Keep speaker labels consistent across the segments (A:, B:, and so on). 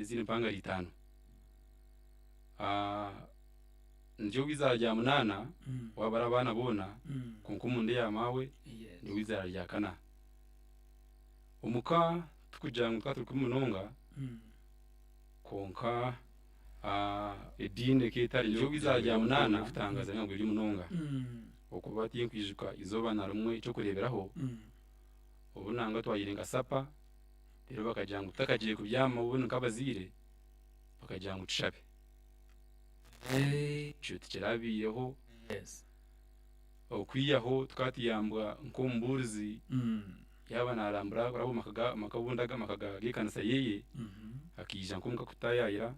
A: N'ezindi mpangare itaano. Ndi ow'izaara rya munaana waabara abaana boona, kwonka omunda ya maawe ndi ow'izaara rya kana. Omuka tikugira ngu tukaba turi kubi munonga kwonka ediini ekaba etari ndi ow'izaara rya munaana kutangaaza ngu eri munonga okuba tinkwijuka izooba na rimwe eky'okureeberaho obu nangwa twariire nka supper reero bakagira ngu tutakagiire kubyama obundi nk'abazaire bakagira ngu tushabe. Ekyo tikiraabaireho okwihaho tukaba tuyambwa nk'omubuurizi yaaba naarambura kuraba omu maka obundi amaka g'ekanisa yeeye akaija nk'omuka kututaayaayira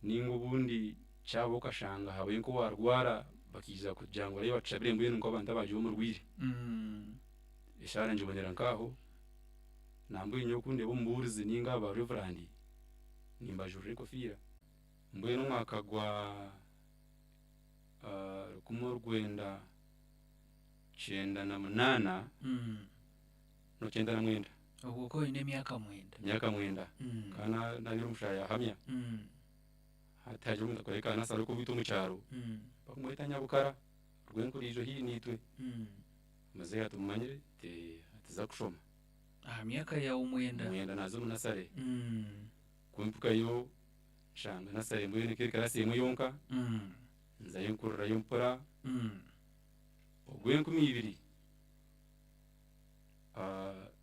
A: ninga obundi kyaba okashanga habayo nk'owaarwara bakaija kugira ngu bareebe batushabire mbwenu nk'abantu abaagira omurwaire. Eshaara ngibonera nk'aho, nambwenu nyowe ku ndeeba omubuurizi ninga aba reverand nimbajuurira enkofiira. Mbwenu omwaka gwa rukumi orwenda 98 no 99.
B: Obwo okaba oine emyaka mwenda.
A: Emyaka mwenda. Nkaba nabiire omushara yahamya. Hati hagira omuntu akureka aha nasare oku beitu omu kyaro bakumweta Nyabukara Rwenkuriijo haihi naitwe. Muzeeyi atumumanyire ati za kushoma.
B: Aha myaka yaawe mwenda.
A: Mwenda naaza omu nasare. Ku mpikayo nshanga nasare mbwenu ekaba eri karasi emwe yonka, nzayo nkurirayo mpora. Ogw'enkumi ibiri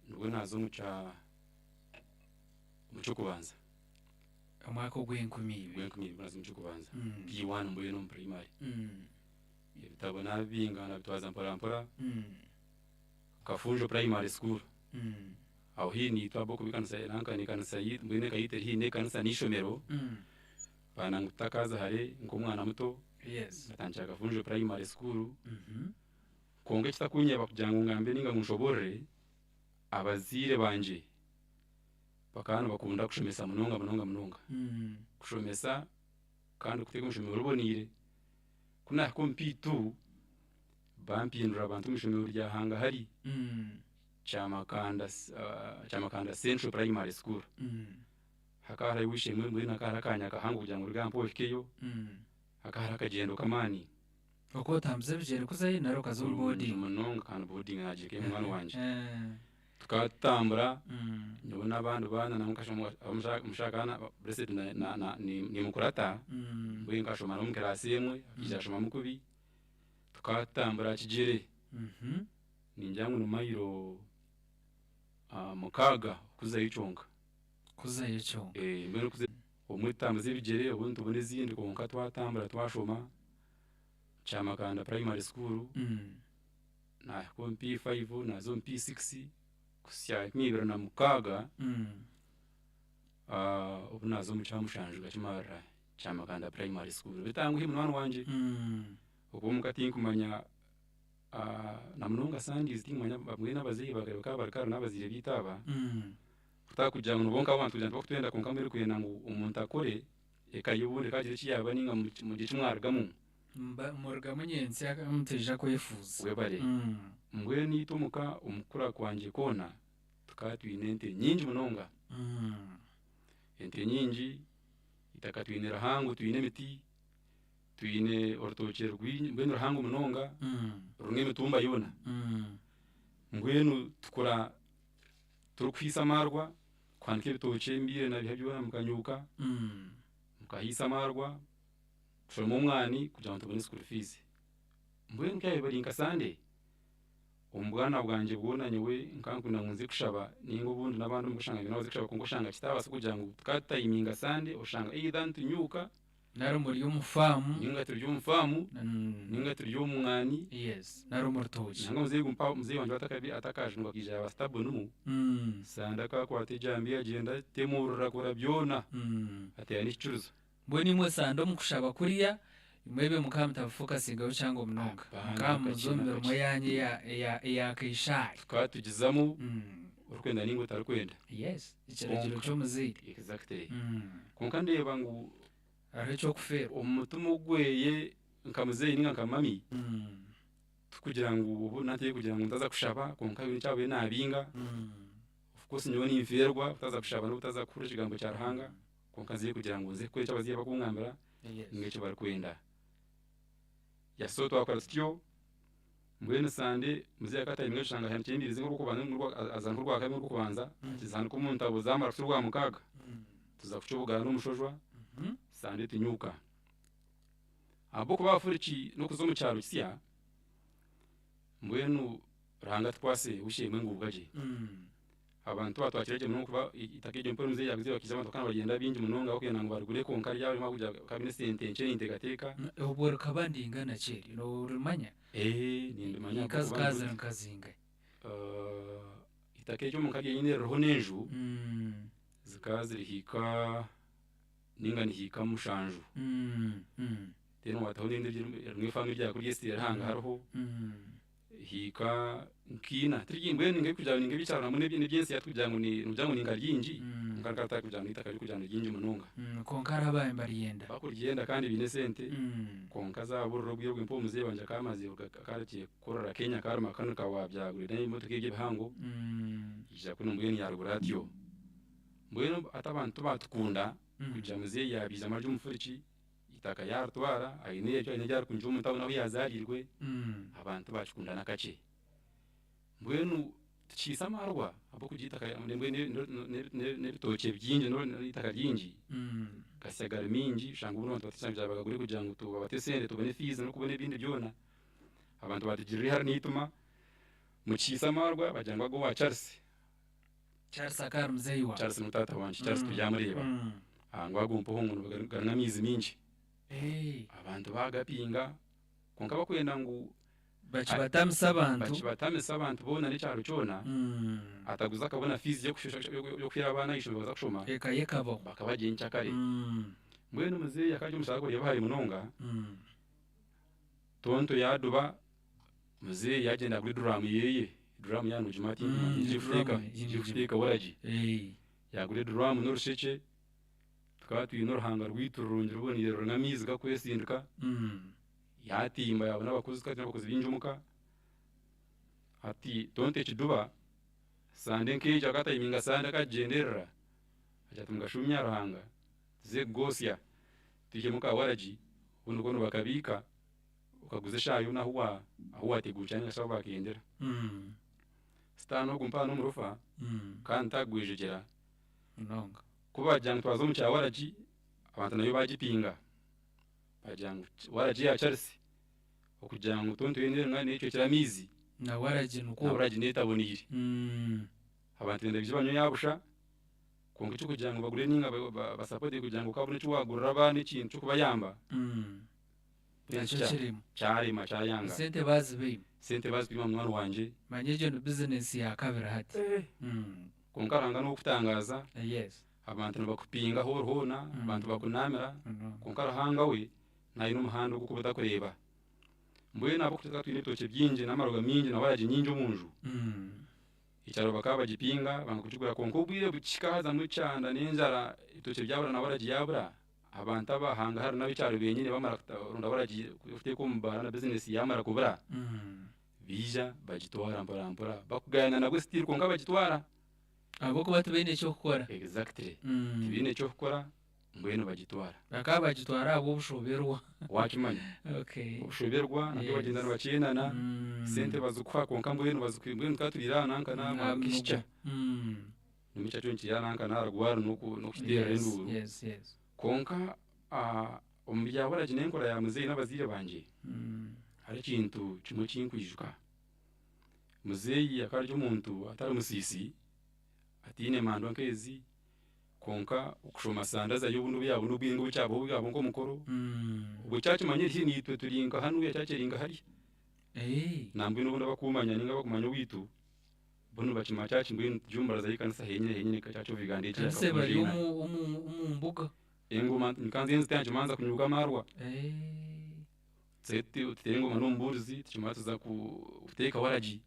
A: nibwo naaza omu kya omu ky'okubanza.
B: Omwaka ogw'enkumi ibiri.
A: Ogw'enkumi ibiri nibwo naaza omu ky'okubanza, P1 mbwenu omu primary. Ebitabo naabibinga naabitwaza mpora mpora. Kafunjo Primary School aho haihi naitwe ahabw'okuba ekanisa nanka n'ekanisa yaitu mbwenu eka yaitu eri haihi n'ekanisa n'eishomero, baana ngu tutakaaza hare nk'omwana muto natandikira Kafunjo Primary School kwonka ekitakunyeba kugira ngu ngambe ninga ngu nshoboorore, abazaire bangye bakaba nibakunda kushomesa munonga munonga munonga, kushomesa kandi kuteeka omu ishomero riboneire. Ku naahika omu P2 Bampindura bantu omu ishomero rya hangahari Kyamakanda Central Primary School. Hakaba hariyo ow'eishe-emwe mbwenu hakaba hariho akaanya kahango kugira ngu oruge aha mpeho ohikeyo, hakaba hariho akagyendo k'amaani.
B: Okaba otambuza ebigyere kuzayo nari okaza omu boarding?
A: Munonga kandi boarding naagireyo munywani wangye. Tukaba tutambura nyowe n'abandi baana omushaaha akaba Blessed nimukurata mbwenu nkashoma nawe omu kiraasi emwe akaija yashomamu kubi. Tukaba tutambura kigyere, ningira ngu ni mayiro 6 kuzayo kyonka.
B: Kuzayo kyonka.
A: Mbwenu obumwe tutambuza ebigyere obundi tubona ezindi kwonka twatambura twashoma Kyamakanda Primary School, nahika omu P5 naaza omu P6 kuhisya 2006 obu naaza omu kyamushanju nkakimarira. Kyamakanda Primary School bitanguhi munywani wangye okuba omuka tinkumanya na munonga Sundays tinkumanya mbwenu abazaire bakaba bari kare n'abazaire baitu aba kutakugira ngu nibo nk'abantu kugira ngu tibakutwenda kwonka mbwenu kwenda ngu omuntu akore eka ye obundi ekagira eki yaaba ninga mugire eki mwarugamu.
B: Murugamu nyentsya mutaija kwefuuza.
A: Webare. Mbwenu itwe omuka omu kukura kwangye kwona tukaba twine ente nyingi munonga. Ente nyingi. Eitaka twine rihango twine emiti, twine orutookye mbwenu ruhango munonga rurimu emitumba yoona. Mbwenu tukura turikuhiisa amaarwa, kuhanika ebitookye embiire na biha byona mukanyuuka, mukahiisa amaarwa, kushoroma omwani kugira ngu tubone school fees. Mbwenu ku yaabaire bari nka Sunday. Omu bwana bwangye bwona nyowe nkaba nkunda ngu nze kushaba ninga obundi n'abandi omuka oshanga baine baze kushaba kwonka oshanga kitabaasa kugira ngu tukaba tutayiminga Sunday oshanga either nitunyuuka
B: Nari muri omu faamu.
A: ninga turi omu faamu ninga turi omu mwani.
B: Yes, nari omu rutookye.
A: Nangwa muzeeyi ogu muzeeyi wangye atakajunwa akaija yaaba stubborn mu, Sunday akakwata ejambiya agyenda atemurura akora byona ateera n'ekicurizo.
B: Mbwenu imwe Sande omu kushaba kuriya, imwe ebyo mukaba mutabifokasingaho kyango munonga.
A: Apana,
B: Mukaba muza
A: nakakye
B: omu mirimo
A: nakakye.
B: yanyu eya eya eya Kaishaari.
A: Tukaba tugizamu orikwenda ninga otarikwenda.
B: Yes, ekiragiro
A: Kwonka
B: ky'omuzaire.
A: exactly. Kwonka ndeeba ngu
B: Hariho eky'okufeerwa.
A: omu mutima ogweye nka muzeeyi ninga nka mami, tikugira ngu obu nateire kugira ngu ntaza kushaba kwonka haine eki abaire nabinga. Of. course nyowe ninfeerwa kutaza kushaba n'obutaza kuhurira ekigambo kya Ruhanga, kwonka nzire kugira ngu nze kukora eki abazaire bakungambira ninga eki barikwenda. So twakora tutyo, mbwenu Sande muzeeyi akatayiminga ashanga ahanikire embirizi nk'orw'okubanza aza nk'orwakabiri nk'orw'okubanza, akizihanika omu ntabo zamara kuhitsya orwamukaaga, tuza kucwa obugara n'omushojwa, Sande tunyuuka. Ahabw'okuba abafuriki n'okuza omu kyaro kisya, mbwenu Ruhanga atukwase ow'eishe-emwe nguubwa gye. Abantu batwakira gye munonga kuba eitaka eryo mpwenu muzeeyi yaaguze bakaija abantu bakaba nibaryenda baingi munonga barikwenda ngu barigure kwonka ryaba rimu ahabw'okugira rikaba riine esente nkye ninteekateeka.
B: Obwo rikaba ningana ki eryo noorimanya?
A: Ee nindimanya
B: Hiika
A: ahabw'okuba
B: zikaba ziri nka zingahi?
A: Eitaka eryo omuka ryenyine ririho n'enju zikaba ziri hiika ninga nihiika mushanju. Then waataho n'erindi erimu efaamu eryakuru eryesitire rihanga hariho. Hiika nka ina tiri mbwenu ninga ninga eby'ekyaro nabwo n'eby'ensi yaitu kugira ngu nogira ngu ni nka ryingi kwonka rikaba ritari kugira ngu n'eitaka ririkugira ngu ni ryingi munonga.
B: Kwonka hariho abaabaire nibaryenda.
A: Bakuryenda kandi baine esente kwonka zaaburira obwire obwe mpaho muzeeyi wangye akaba amazire akaba arekire kukorera Kenya akaba ari makanika wa byagurire n'ebimotoka ebyo ebihango yaija kunu mbwenu yaarugura atyo. Mbwenu hati abantu tibaatukunda kugira muzeeyi yaabiizamu ari omufuriki. Eitaka yaaritwara aine eryo aine eri arikwinjira omu tawuni ahu yaazaariirwe, abantu tibakikunda n'akakye. Mbwenu tukihiisa amaarwa ahabw'okugira eitaka n'ebitookye bingi n'eitaka ringi, gasya gari maingi oshanga obundi abantu batakiija kugira ngu bagagure kugira ngu tubate esente tubone fiizi n'okubona ebindi byona, abantu batugirira eihari n'eitima, mukihiisa amaarwa bagira ngu agu owa Charles.
B: Charles akaba ari muzeeyi waawe?
A: Charles ni taata wangye, Charles turyamureeba. Ngu ago mpaho ngu garimu amaizi maingi. Abantu baagapinga kwonka bakwenda ngu
B: Bakibatamisa abantu.
A: Bakibatamisa abantu boona n'ekyaro kyona, ataguza akabona fiizi y'okuhera abaana aha ishomero baza kushoma.
B: Eka ye ekabaho.
A: Bakaba gye nkyakare. Mbwenu muzeeyi akaba ari omusaija arikureeba hare munonga, tonto yaaduba. Muzeeyi yaagyenda agura eduraamu yeeye, eduraamu yaaba noogimanya ati
B: Eduraamu
A: erikuteeka waragi, yaagura eduraamu n'orushekye, tukaba twine oruhanga rwaitu rurungi ruboniire rurimu amaizi garikwesindika, yaatimba yaabona abakozi tukaba twine abakozi baingi omuka, hati tonto ekiduba, sande nk'egyo akaba atayiminga sande akagigyenderera, agira ati mukashuumye aha ruhanga tuze kugosya twihemu ka waragi obundi bwo nibakabiika. Okaguza eshaaha yoona ahu ahu waateguukira ninga shi ahu baakendera. Sitaane ogu mpaha n'omurofa kandi takugwejegyera.
B: Munonga.
A: Ku baagira ngu twaza omu kya waragi, abantu nayo baagipinga. Baagira ngu waragi ya Charles, okugira ngu tonto yo neecwekire amaizi,
B: Na waragi nikwo.
A: na waragi neetaboniire. Abantu benda baije banywe ya busha, kwonka eky'okugira ngu bagure ninga basapote kugira ngu okabona eki waagurira abaana ekintu ky'okubayamba,
B: Nakyo kirema.
A: Kyarema kyayanga.
B: Esente bazibaima.
A: Sente bazitwima munywani wangye.
B: Manya egyo ni bizinesi ya kabiri hati.
A: Kwonka Ruhanga n'owokutangaaza.
B: Yes.
A: Abantu nibakupinga ahu ori hoona, abantu bakunaamira, kwonka Ruhanga we naine omuhanda ogu okuba otakureeba. Mbwenu ahabw'okuba tukaba twine ebitookye bingi n'amarogo maingi na waragi nyingi omu nju, ekyaro bakaba bagipinga banga kukigura kwonka obwire bukihika hazamu ekyanda n'enjara ebitookye byabura na waragi yaabura, Abantu aba hangahari n'ab'ekyaro benyine bamara kuronda waragi kuteeka omu baara na bizinesi yamara kubura, baija bagitwara mpora mpora bakugayana nabwo still kwonka bagitwara.
B: Ahabw'okuba tibaine ky'okukora.
A: Exactly tibaine ky'okukora mbwenu bagitwara.
B: Bakaba bagitwara ahabw'obushoberwa.
A: Wakimanya.
B: Okay.
A: Obushoberwa nabyo bagyenda nibakyenana, sente bazikuha kwonka mbwenu mbwenu tukaba turiire aha nanka n'aha kishikya. Nikyo kyo nikiri nanka naarwara n'okukiteerera enduuru. Kwonka omu bya waragi n'enkora ya muzeeyi n'abazaire bangye, hariho ekintu kimwe eki nkwijuka. Muzeeyi akaba ari omuntu atari musiisi, ataine mandwa nk'ezi, kwonka okushoma sande azayo obundi obu yaabona obwire obu kyabaho bwaba nk'omukoro, obwo kyakimanya eri naitwe turi nka hanuya kyakiri nka hariya. Nambwenu obundi abakumanya ninga abakumanya owaitu, Bo nibakimanya church mbwenu turi omu baraza y'ekanisa henyine henyine nka church of Uganda egi
B: Kanisa eba eri omu omu omu mbuga.
A: Engoma nkanza enzita nkimanza kunyuka amarwa. Tuze tutere engoma n'omubuurizi tukimara tuza kuteeka waragi.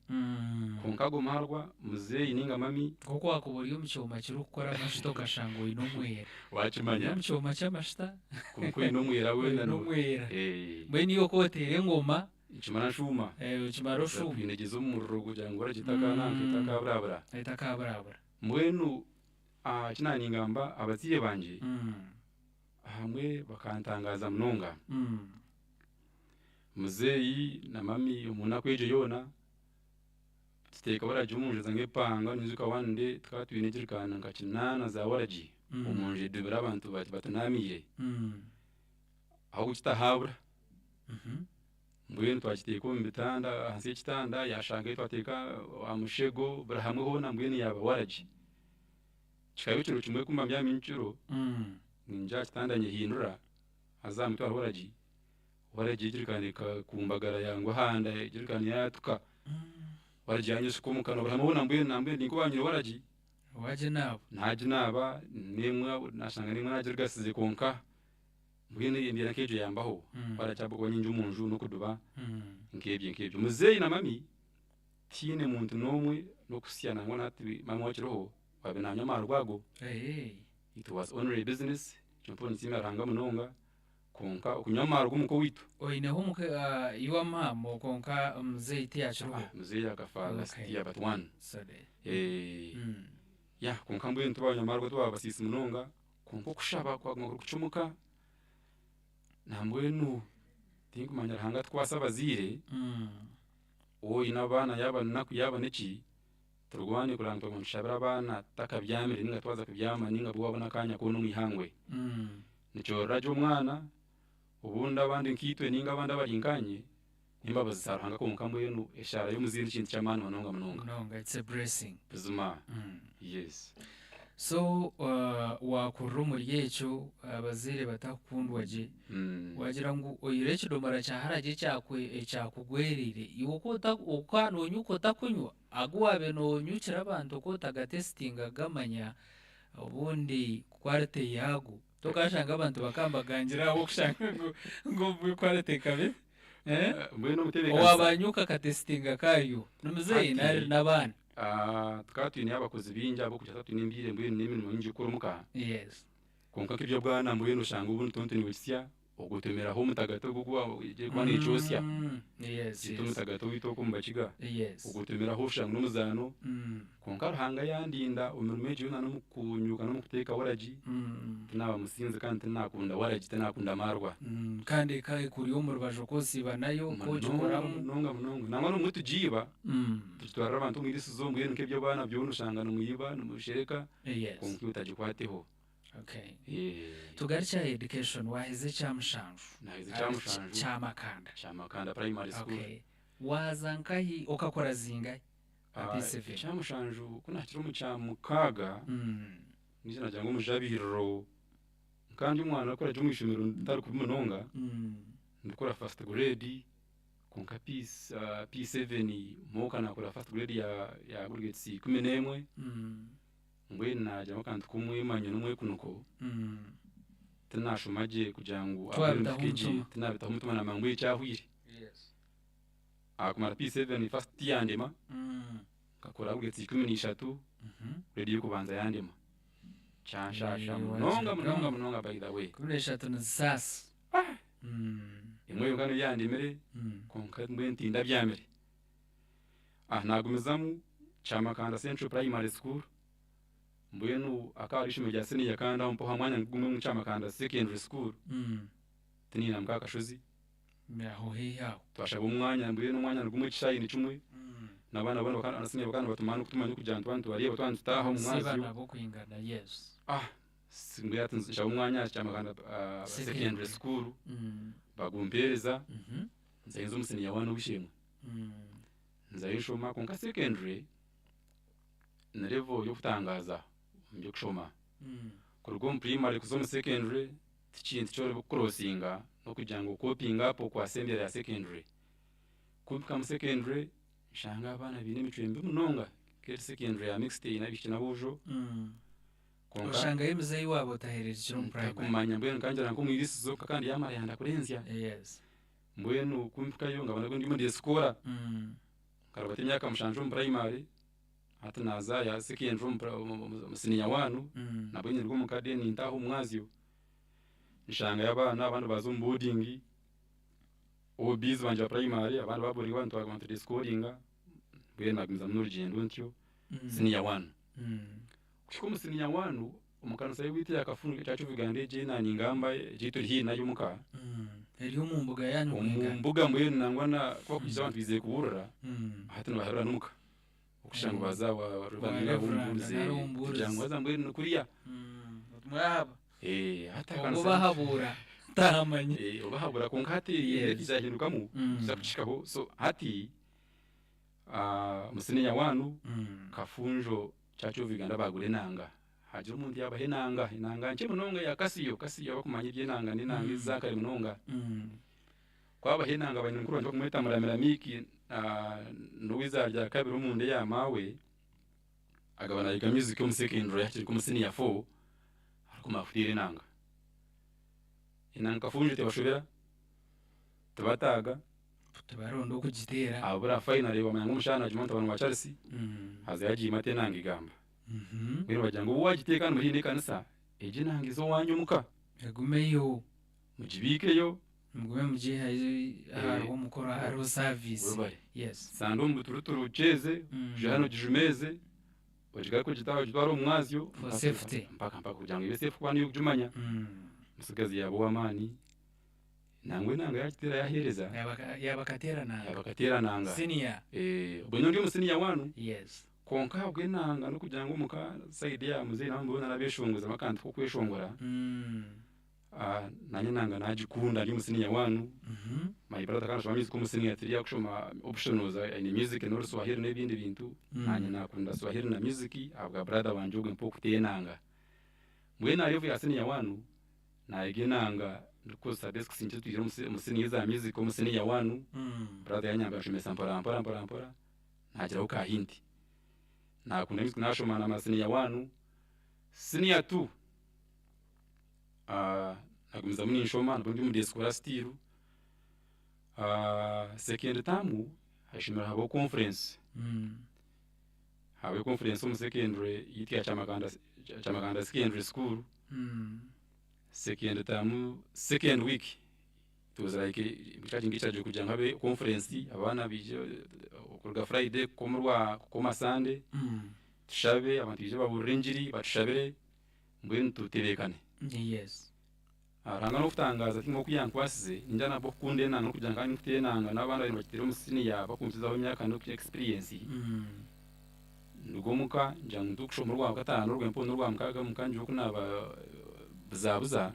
A: Kwonka ago marwa muzeeyi ninga mami.
B: Nk'oku wakuba ori omu kyoma kirikukora amashuta okashanga oine omwera.
A: Wakimanya.
B: Ori omu kyoma ky'amashuta.
A: Kwonka oine omwera weena.
B: Oine omwera. Mbwenu iwe ku oteera engoma.
A: Nikimara nshuuma.
B: Okimara oshuuma.
A: Kwinegyeza omu muriro kugira ngu waragi etakaananka etakaburabura.
B: Etakaburabura.
A: Mbwenu eki naaba ningamba abazaire bangye ahamwe bakantangaaza munonga. Muzeeyi na mami omu naku egyo yoona tuteeka waragi omunju eza nk'epanga ninyijuka one day tukaba twine ejirikaani nka kinaana za waragi omunju edubire abantu batunaamiire ah'okugita haabura. Mbwenu twagiteeka omu bitanda ahansi y'ekitanda yashanga ei twateeka aha mushego buri hamwe hoona mbwenu yaaba waragi. Kikaba ekiro kimwe ku mba mbyami nyekiro ningira aha kitanda nyehindura haza aha mutwe hariho waragi, waragi ejirikaani ekakumbagara yangwa ahanda ejirikaani yaatuka waragi yanyeshuka omu kanwa buri hamwe hoona mbwenu nambwenu ndi nk'owaanywire waragi.
B: Waaginaaba?
A: Naaginaaba n'emwe nashanga n'emwe naagirigasize kwonka mbwenu embeera nk'egyo yambaho waragi ahabw'okuba nyingi omunju n'okuduba nk'ebyo nk'ebyo. Muzeeyi na mami tihaine muntu n'omwe n'okuhitsya nangwa na hati maama we akiriho owaabiire naanywa amaarwa ago. It was only business ekyo mpurira ninsiimira Ruhanga munonga kwonka okunywa amaarwa omuka owaitu.
B: Oineho omuka iwe maama kwonka muzeeyi tiyakiriho?
A: Muzeeyi akafa last year but one. Yeah kwonka mbwenu tibanywa amaarwa tibaba basiisi munonga kwonka okushaba kwaguma kuri kukye omuka nambwenu tinkumanya Ruhanga atukwase abazaire waaba oine abaana yaaba nnaku yaaba neki turwane kureba ngu twaguma nitushabira abaana tutakabyamire ninga twaza kubyama ninga bwo wabona akanya koona omu ihangwe. Nikyorora gye omwana obundi abandi nkaitwe ninga abandi abari nkaanye n'embabazi za Ruhanga kwonka mbwenu eshaara y'omuzaire n'ekintu ky'amaani munonga munonga.
B: Munonga it's a blessing.
A: Buzima yes.
B: So wakurira omuri ekyo abazaire batakukundwa gye, wagira ngu oine ekidomora kya haragi ekyakugwereire iwe oku nonyuka otakunywa agu wabiire nonyukira abantu oku otagatesitinga kugamanya obundi quality yaago tokashanga abantu bakaba nibagangira ahabw'okushanga ngu obumwe quality ekaba
A: Mbwenu omutebeekanisa.
B: Owaaba anyuka akatesitinga karyo ni muzeeyi nari n'abaana?
A: Tukaba twineyo abakozi baingi ahabw'okugira tukaba twine embiire mbwenu n'emirimo mingi y'okukora omuka.
B: Yes.
A: Kwonka nk'eby'obwana mbwenu oshanga obundi tonto niwe kisya ogotomeraho omutagati ogu ogurikuba nekyosya. Gweta omutagati owaitu oku omu Bakiga. Ogotomeraho oshanga n'omuzaano. Kwonka Ruhanga yandinda omu mirimo egyo yoona n'omu kunyuka n'omu kuteeka waragi, tinaaba musinzi kandi tinakunda waragi, tinakunda amaarwa.
B: Kandi eka ekuri omu rubaju okosiiba nayo okogikoramu.
A: Munonga munonga. Nangwa n'obumwe tugiiba, tugitwarira abantu omu irisizo mbwenu nk'eby'abaana byona oshanga nimwiba nimushereka kwonka iwe otagikwateho.
B: Okay. Tugarukye aha education, waaheza ekyamushanju.
A: Naaheza ekyamushanju.
B: Kyamakanda.
A: Kyamakanda primary school.
B: Okay. Waaza nkahi okakora zingahi? Aha P7.
A: Ekyamushanju ku naahikire omu kyamukaaga, niija nagira ngu omujabiriro, nkaba ndi omwana orikukora gye omu ishomero ntari kubi munonga, ndikukora first grade kwonka P P7 mpooka naakora first grade ya aggregates 11, mbwenu naagiramu akantu k'omwemanyo n'omwekunuko, tinaashoma gye kugira ngu
B: Tiwabitaho
A: mpike gye,
B: omutima.
A: tinaabitaho omutima naamanya ngu ekyahwire. Aha kumara P7 first tiyandema, nkakora aggregates 13, grade y'okubanza yandema. Kyanshaasha munonga munonga munonga by the way.
B: 13 nizisaasa.
A: Emwe yonka niyo yandemire kwonka mbwenu tindabyamire. Naagumizamu Kyamakanda Central Primary School, mbwenu akaba ari ishomero rya senior kandi aho mpaho aha mwanya nigwo gumwe omu Kyamakanda Secondary School, tiniinamuka aha kashozi.
B: Aho haihi aho.
A: Twashaba omwanya mbwenu omwanya nigumwe ekishaayi ni kimwe, n'abaana boona bakaba na senior bakaba nibatumanya n'okutumanya kugira ngu twaba nitubareeba twaba nitutaaha omu
B: Siba
A: mwazyo.
B: nabo kwingana yes.
A: Mbwenu hati nshaba omwanya aha Kyamakanda Secondary School, bagumpeereza, nzayo nza omu senior one ow'eishe-emwe. Nzayo nshoma kwonka secondary ni level y'okutangaaza omu by'okushoma. Kuruga omu primary kuza omu secondary ti kintu kyorobi kucrossinga n'okugira ngu ocopinge up okwase embeera ya secondary. Ku mpika omu secondary nshanga abaana baine emicwe mibi munonga nk'eri secondary ya mixed eine abaishiki n'aboojo. Kwonka
B: Oshangayo muzeeyi waaba otahereerukire omu primary.
A: Ntakumanya mbwenu nkangira nk'omu irisizo kandi yamara yanda kurenzya. Mbwenu ku mpikayo nkaba nabwo ndimu ndeesikora. Nkarubata emyaka 7 omu primary, hati naaza aha secondary omu senior one, nabwo nyirirwe omu kade nintaaha omu mwazyo. Nshangayo abaana abandi baaza omu boarding, OBs bangye ba primary abandi ba boarding abandi twaguma nitudeesikoringa, mbwenu naagumizamu n'orugyendo ntyo senior one. Kuhika omu senior one, omu kanisa y'owaitu eya Kafunjo Church of Uganda egi ei naaningamba egi ei turi haihi nayo omuka,
B: Eri omu mbuga yaanyu
A: omu
B: kwinka.
A: mbuga mbwenu nangwa na ku bakwija abantu baizire kubuurira, hati nibaherera n'omuka okushusha ngu baaza wa
B: Wa
A: Reverend nainga
B: Reverend
A: w'omubuurizi
B: nari
A: kugira
B: omubuurizi.
A: ngu haza mbwenu ni kuriya.
B: Mwahaba.
A: Hati
B: Obwo
A: akanisa
B: obahabura tahamanya.
A: Obahabura kwonka hati
B: Yes.
A: ekyahindukamu tuza kukihikaho so hati omu senior one Kafunjo Church of Uganda baagura enanga. Haagira omuntu yaabaha enanga, enanga nkye munonga eya Casio, Casio abakumanya eby'enanga n'enanga eza kare munonga. Ku abaha enanga banyina mukuru wangye barikumweta Muramira Miki n'ow'eizaara rya kabiri omunda eya maawe, akaba naayega music omu secondary hakiri nk'omu senior four, arikumara kuteera enanga. Enanga Kafunjo tebashobera, tibataaga.
B: Tibaronda okugiteera.
A: Ahabura finally wamanya ngu omushaija naagima mutabani wa Charles, haza yagiima ati enanga egamba. Mbwenu bagira ngu obu waagiteeka hanu haihi n'ekanisa, egi enanga eze owaanyu omuka.
B: Egumeyo.
A: Mugibiikeyo.
B: Mugume mugihayo ahariho omukoro ahariho service.
A: Webare.
B: Yes.
A: Sande omu buturuturu ogyeze, ojwe hanu ogijumeeze, ogigaruke ogitware omu mwazyo.
B: For safety.
A: Mpaka mpaka kugira ngu ebe safe kuba niiwe okugimanya. Omutsigazi yaaba ow'amaani. Nangwa enanga yaagiteera yaaheereza.
B: Yaaba kateera nanga.
A: Yaaba kateera nanga.
B: Senior.
A: Obwo nyowe ndi omu senior one.
B: Yes.
A: Kwonka ahabw'enanga n'okugira ngu omuka side ya muzeeyi nabo mbwenu arabeeshongozamu akantu k'okweshongora, naanye enanga naagikunda ndi omu senior one. My brother akaba naashoma music omu senior three arikushoma optionals aine music n'oruswahili n'ebindi bintu. Naanye naakunda Swahili na music ahabwa brother wangye ogwo mpa okuteera enanga. Mbwenu aha level ya senior one, Naayega enanga ndikukozesa basics nkye twihire omu siniya eza music omu siniya one, brother yanyamba yanshomesa mpora mpora mpora mpora naagiraho ka hint. Naakunda music naashoma naamara siniya one, siniya two nagumizamu ninshoma nabwo ndi omu day scholar still, second term ah'eishomero habaho conference, habaho conference omu secondary yaitu ya Kyamakanda secondary school. Second term, second week it was like kyaba kiri nk'ekiragiro kugira ngu habe conference abaana baije okuruga Friday kukoma Sunday tushabe abantu baije babuurire engiri batushabire mbwenu tutebeekane.
B: Yes.
A: Ruhanga n'okutangaaza tihaine oku yankwasize ningira n'ahabw'okukunda enanga n'okugira ngu nkaba ninkuteera enanga n'abandi ababaire nibagiteera omu siniya bakumpizaho emyaka n'experience. Nduga omuka ngira ngu ndikushoma orwakataano orw'empeho n'orwamukaaga omuka ngira oku naaba buzabuza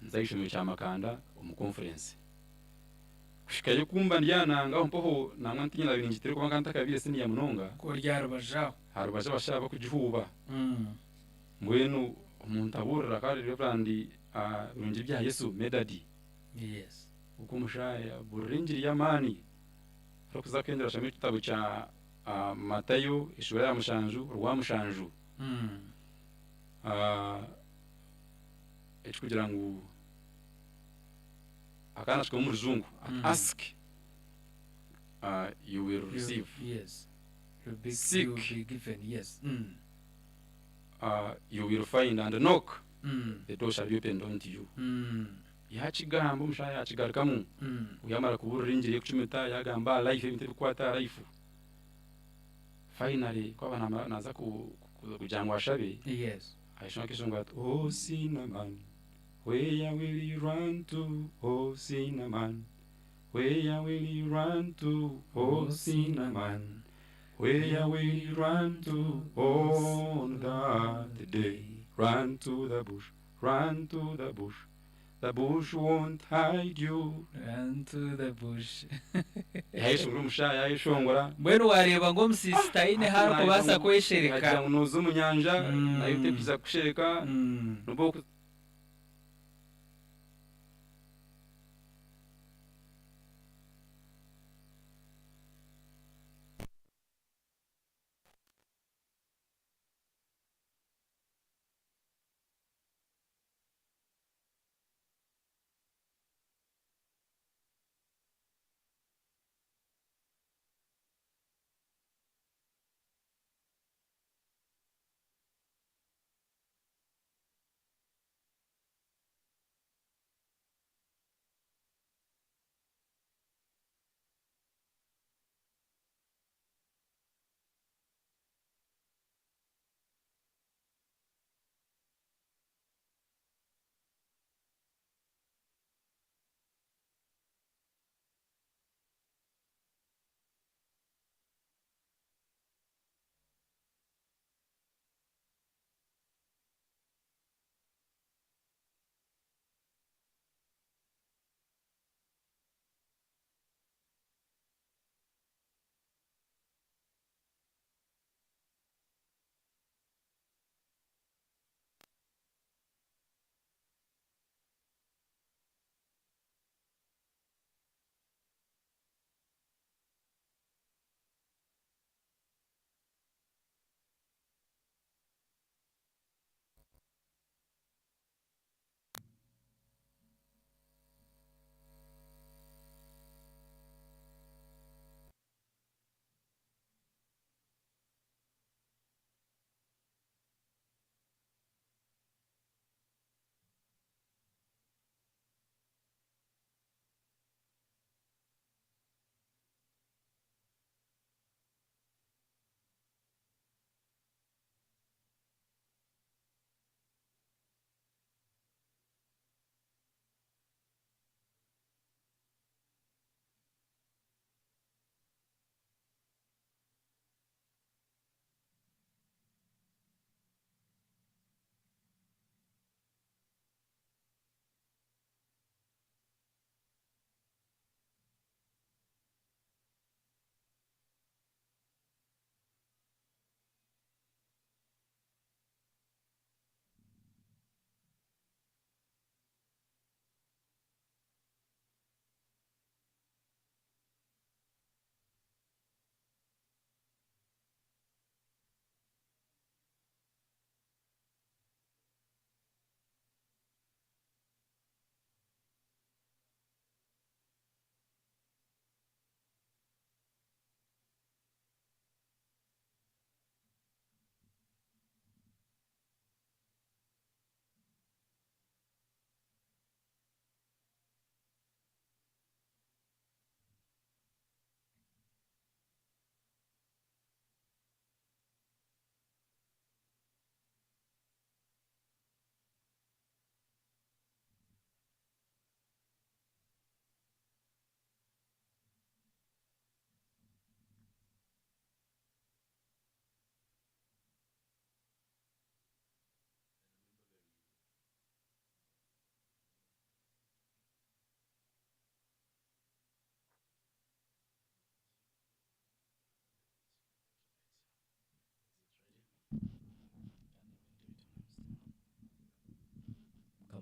A: nza aha ishomero kya Makanda omu conference. Kuhikayo ku mba ndi aha nanga aho mpaho nangwa ntiinya naabaire ningiteera kuba nkaba ntakabaire siniya munonga.
B: Ku ori aha rubaju aho.
A: Aha rubaju abashaija bakugihuuba. Mbwenu omuntu abuurira akaba ari Reverand Birungi bya Yesu Medard.
B: Yes.
A: Ogwo omushaija abuurira engiri y'amaani arikuza kuhendera ashome ekitabo kya Matayo eshuura ya mushanju orwamushanju ekirikugira ngu akaba naakigamba omu rujungu ati ask you will receive, seek you will find and knock the door shall be opened unto you. Yaakigamba omushaija yaakigarukamu yaamara kubuurira engiri y'okucumita yaagamba aha life ebintu ebirikukwata aha life. Finally ku aba naamara naaza kugira ngu ashabe,
B: Yes.
A: ayeshonga akeshongora ati Oh sinner man, where will you run to? Oh sinner man, where will you run to? Oh sinner man, where will you run to on that day? Run to the bush, run to the bush, The bush won't hide you.
B: Run to the bush.
A: Yayeshongora omushaija yayeshongora.
B: Mbwenu wareeba ngu omusiisi taine ahu arikubaasa kweshereka.
A: Yagira ngu nooza omu nyanja nayo tekwija kukushereka. Nobu oku.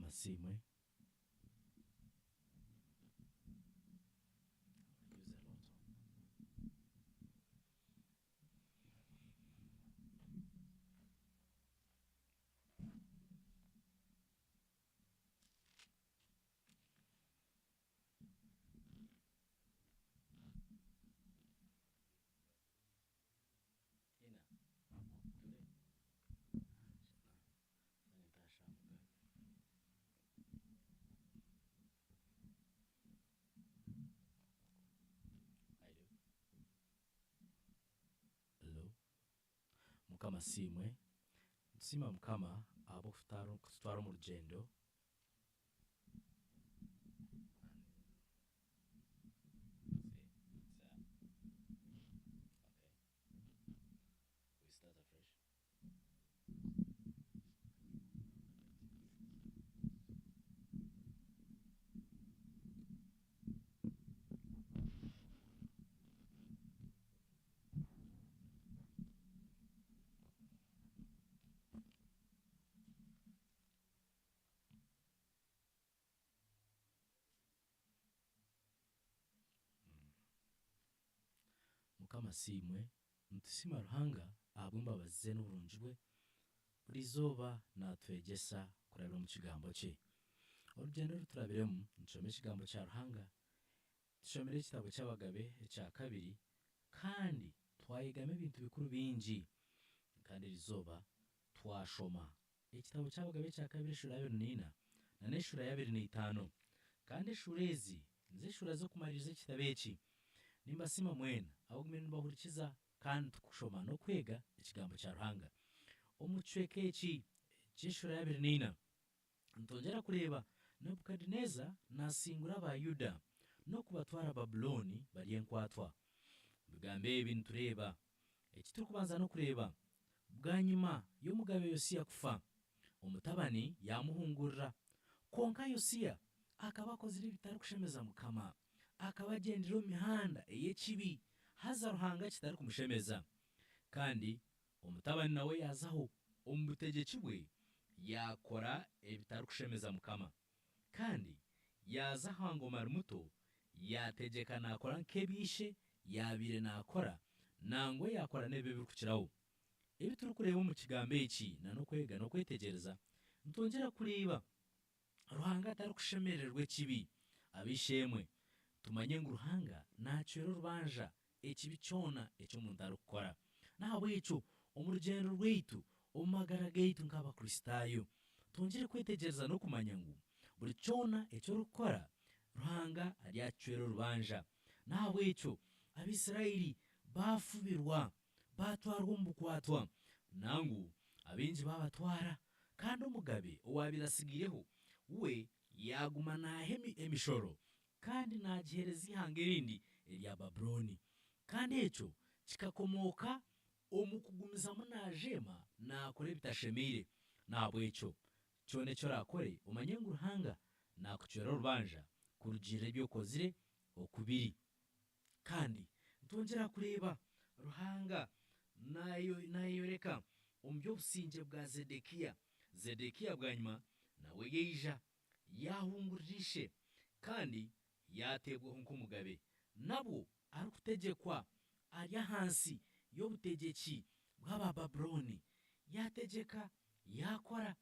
C: Mukama asiimwe. Use a lot. Ina. Tule. Hello. Mukama asiimwe. Nitusiima Mukama ahabw'okututwara omu rugyendo. We start afresh. Mukama asiimwe. Nitusiima Ruhanga ahabw'embabazi ze n'oburungi bwe. Buri izooba naatwegyesa kurabira omu Kigambo kye. Orugyendo oru turabiremu nitushoma Ekigambo kya Ruhanga, tushomire ekitabo ky'Abagabe ekya kabiri kandi twayegamu ebintu bikuru bingi. Kandi eri izooba twashoma Ekitabo ky'Abagabe ekya kabiri eshuura ya abiri na ina na n'eshuura ya abiri na itaano. Kandi eshuura ezi nizo eshuura z'okumariiriza ekitabo eki. Nimbasiima mwena abagumire nibahurikiza kandi tukushoma n'okwega Ekigambo kya Ruhanga. Omu kicweka eki eky'eshuura ya abiri na ina, nitwongyera kureeba Nebukadeneeza naasingura aba Yuda n'okubatwara Babulooni bari enkwatwa. Omu bigambo ebi nitureeba Eki turikubanza n'okureeba, bwanyima y'Omugabe Yosia kufa, omutabani yaamuhungurira. Kwonka Yosia akaba akozire ebitarikushemeza Mukama. Akaba agyendire omu mihanda ey'ekibi, haza Ruhanga kitarikumushemeza. Kandi omutabani nawe yaazaho omu butegyeki bwe yaakora ebitarikushemeza Mukama. Kandi yaaza aha ngoma ari muto, yaategyeka naakora nk'ebi ishe yaabaire naakora, nangwa yaakora n'ebi ebirikukiraho. Ebi turikureeba omu kigambo eki n'okwega n'okwetegyereza, nitwongyera kureeba Ruhanga atarikushemerererwa ekibi. Ab'eishe-emwe, tumanye ngu Ruhanga naacwera orubanja ekibi kyona eki omuntu arikukora. N'ahabw'ekyo, omu rugyendo rwaitu omu magara gaitu nk'Abakristaayo, twongyere kwetegyereza n'okumanya ngu buri kyona eki orikukora, Ruhanga aryakicwera orubanja. N'ahabw'ekyo, Abaisraeli baafubirwa, baatwarwa omu bukwatwa, nangwa abaingi baabatwara, kandi omugabe owaabaire atsigaireho we yaaguma naaha emishoro kandi naagiheereza eihanga erindi erya Babulooni. Kandi ekyo kikakomooka omu kugumizamu naajeema naakora ebitashemeire. N'ahabw'ekyo, kyona eki oraakore, omanye ngu Ruhanga naakucwera orubanja kurugiirira ebi okozire oku biri. Kandi nitwongyera kureeba Ruhanga naayeyoreka omu by'obusingye bwa Zedekiya. Zedekiya bwanyima nawe yaija yaahungurira ishe, kandi yaateebwaho nk'omugabe, nabwo arikutegyekwa ari ahansi y'obutegyeki bw'Abababulooni. Yaategyeka, yaakora,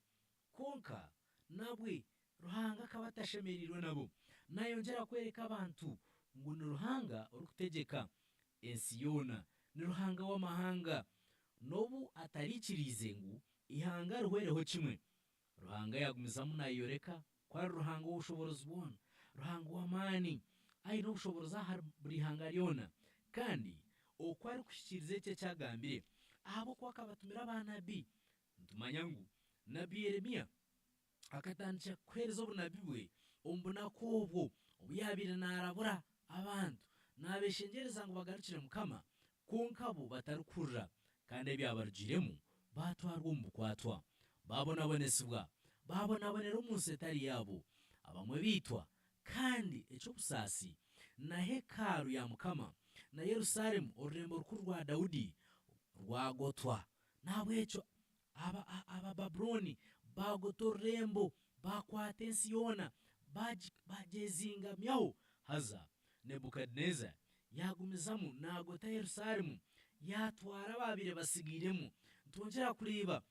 C: kwonka nabwe Ruhanga akaba atashemereirwe nabo. Naayongyera kworeka abantu ngu ni Ruhanga orikutegyeka ensi yoona, ni Ruhanga w'amahanga, n'obu ataraikiriize ngu eihanga rihwereho kimwe. Ruhanga yaagumizamu naayeyoreka ku ari Ruhanga ow'obushoboorozi bwona, Ruhanga ow'amaani, aine obushoboorozi ahari buri ihanga ryona, kandi oku arikuhikiiriza ekyo eki agambire. Ahabw'okuba akabatumira baanabi, nitumanya ngu nabi Yeremia akatandikira kuheereza obunabi bwe omu bunaku obwo obu yaabaire naarabura abantu, naabeeshengyereza ngu bagarukire Mukama, kwonka bo batarikuhurira, kandi ebyabarugiiremu baatwarwa omu bukwatwa, baabonabonesibwa, baabonabonera omu nsi etari yaabo, abamwe baitwa, kandi eky'obusaasi, na hekalu ya Mukama, na Yerusaalemu orurembo rukuru rwa Daudi, rwagotwa. N'ahabw'ekyo Abababulooni baagota orurembo, Baakwata ensi yoona, baagyezingamyaho. Haza Nebukadeneeza yaagumizamu naagota Yerusaalemu, yaatwara abaabaire batsigairemu. Nitwongyera kureeba,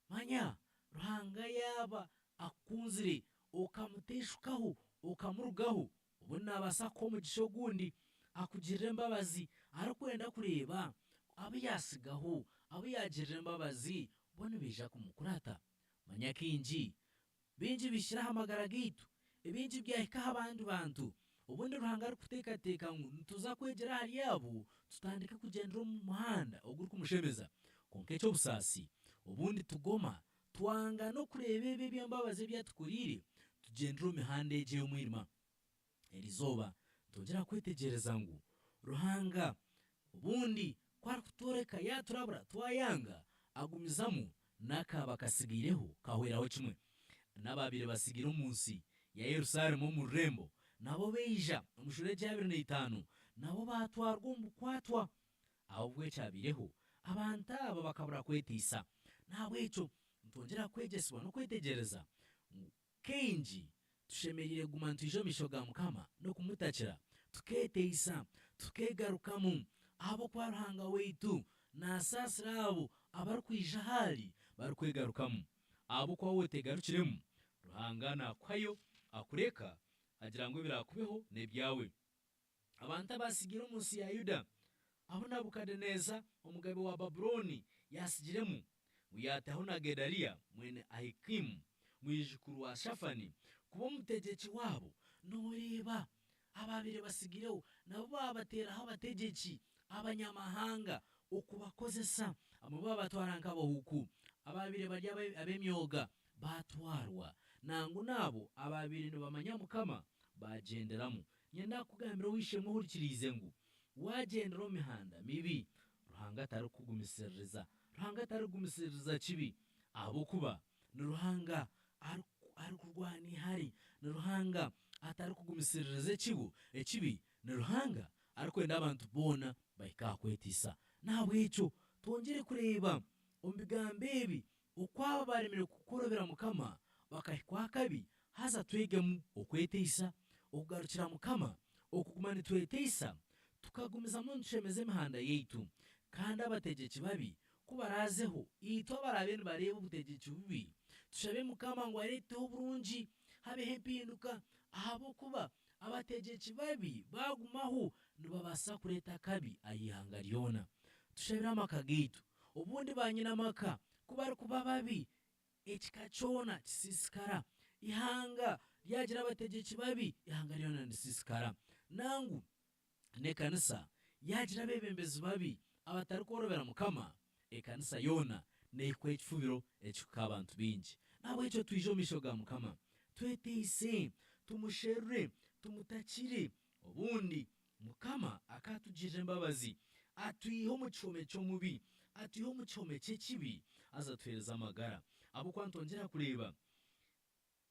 C: manya Ruhanga yaaba akukunzire, okamuteishukaho, okamurugaho, obundi naabaasa kukuha omugisha ogundi, akugirire embabazi, arikwenda kureeba abu yaatsigaho, abu yaagirira embabazi, bo nibaija kumukurata. Manya kaingi, bingi bihikire aha magara gaitu, ebingi byahika aha bandi bantu. Obundi Ruhanga arikuteekateeka ngu nituza kwegyera ahari abo tutandike kugyendera omu muhanda ogurikumushemeza. Kwonka eky'obusaasi, obundi tugoma twanga n'okureeba ebyo eby'embabazi ebi atukoriire, tugyendera omu mihanda egyo ey'omwirima. Erizooba nitwongyera kwetegyereza ngu Ruhanga obundi ku arikutworeka yaaturabura twayanga, agumizamu n'akaaba katsigaireho kahweraho kimwe. N'abaabaire batsigaire omu nsi ya Yerusaalemu omu rurembo nabo baija omu shuura egya abiri na itaano, nabo baatwarwa omu bukwatwa. Ahabw'okuba ekyabaireho, abantu aba bakabura kweteisa. N'ahabw'ekyo nitwongyera kwegyesibwa n'okwetegyereza ngu Kaingi, tushemereire kuguma nitwija omu maisho ga Mukama n'okumutakira, tukeeteisa, tukeegarukamu, ahabw'okuba Ruhanga waitu naasaasira abo abarikwija ah'ari barikwegarukamu. Ahabw'okuba waaba oteegarukiremu, Ruhanga naakuhayo, akureka, agira ngu ebiraakubeho n'ebyawe. Abantu abaatsigaire omu nsi ya Yuda, abu Nabukadeneeza omugabe wa Babulooni yaatsigiremu, ngu yaataho na Gedaliya mwene Ahikimu, mwijukuru wa Shafani, kuba omutegyeki waabo, nooreeba, abaabaire batsigaireho nabo baabateeraho abategyeki abanyamahanga okubakozesa, abamwe baabatwara nk'abahuuku, abaabaire bari ab'emyoga baatwarwa, nangwa n'abo abaabaire nibamanya Mukama baagyenderamu. Nyenda kukugambira ow'eishe-emwe ohurikiriize ngu waagyendera omu mihanda mibi, Ruhanga tarikukugumisiririza. Ruhanga tarikugumisiririza kibi ahabw'okuba ni Ruhanga arikurwana eihari, ni Ruhanga atarikugumisiririza ekibi, ni Ruhanga arikwenda abantu boona bahike aha kweteisa. N'ahabw'ekyo twongyere kureeba omu bigambo ebi oku aba baaremire kworobera Mukama bakahikwaho akabi, haza twegemu okweteisa, okugarukira Mukama, okuguma nitweteisa, tukagumizamu nitushemeza emihanda yaitu. Kandi abategyeki babi ku baraazeho, itwe abaraabe nibareeba obutegyeki bubi, tushabe Mukama ngu areeteho oburungi, habeho empinduka, ahabw'okuba abategyeki babi baagumaho nibabaasa kureeta akabi aha ihanga ryona. Tushabire amaka gaitu. Obundi baanyinamaka ku barikuba babi, ekika kyona kisiisikara. Eihanga ryagira abategyeki babi, eihanga ryona nirisiisikara. Nangu n'ekanisa yaagira abeebembezi babi abatarikworobera Mukama, ekanisa yoona neehikwaho ekifubiro ekihika abantu baingi. N'ahabw'ekyo twije omu maisho ga Mukama, tweteise, tumusherure, tumutakire, obundi Mukama akaatugirira embabazi, atwihe omu kihome ky'omubi, atwihe omu kihome ky'ekibi, haza atuheereze amagara. Ahabw'okuba nitwongyera kureeba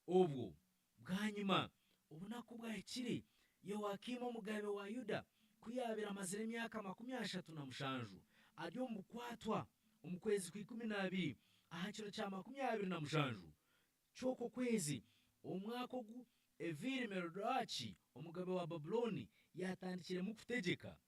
C: obwo bwanyima, obunaku bwahikire, Yehoyakimu omugabe wa Yuda ku yaabaire amazire emyaka 37 ari omu bukwatwa, omu kwezi kwa 12, aha kiro kya 27 ky'okwo kwezi, omwaka ogu Evili-merodaki omugabe wa Babulooni yaatandikiremu kutegyeka,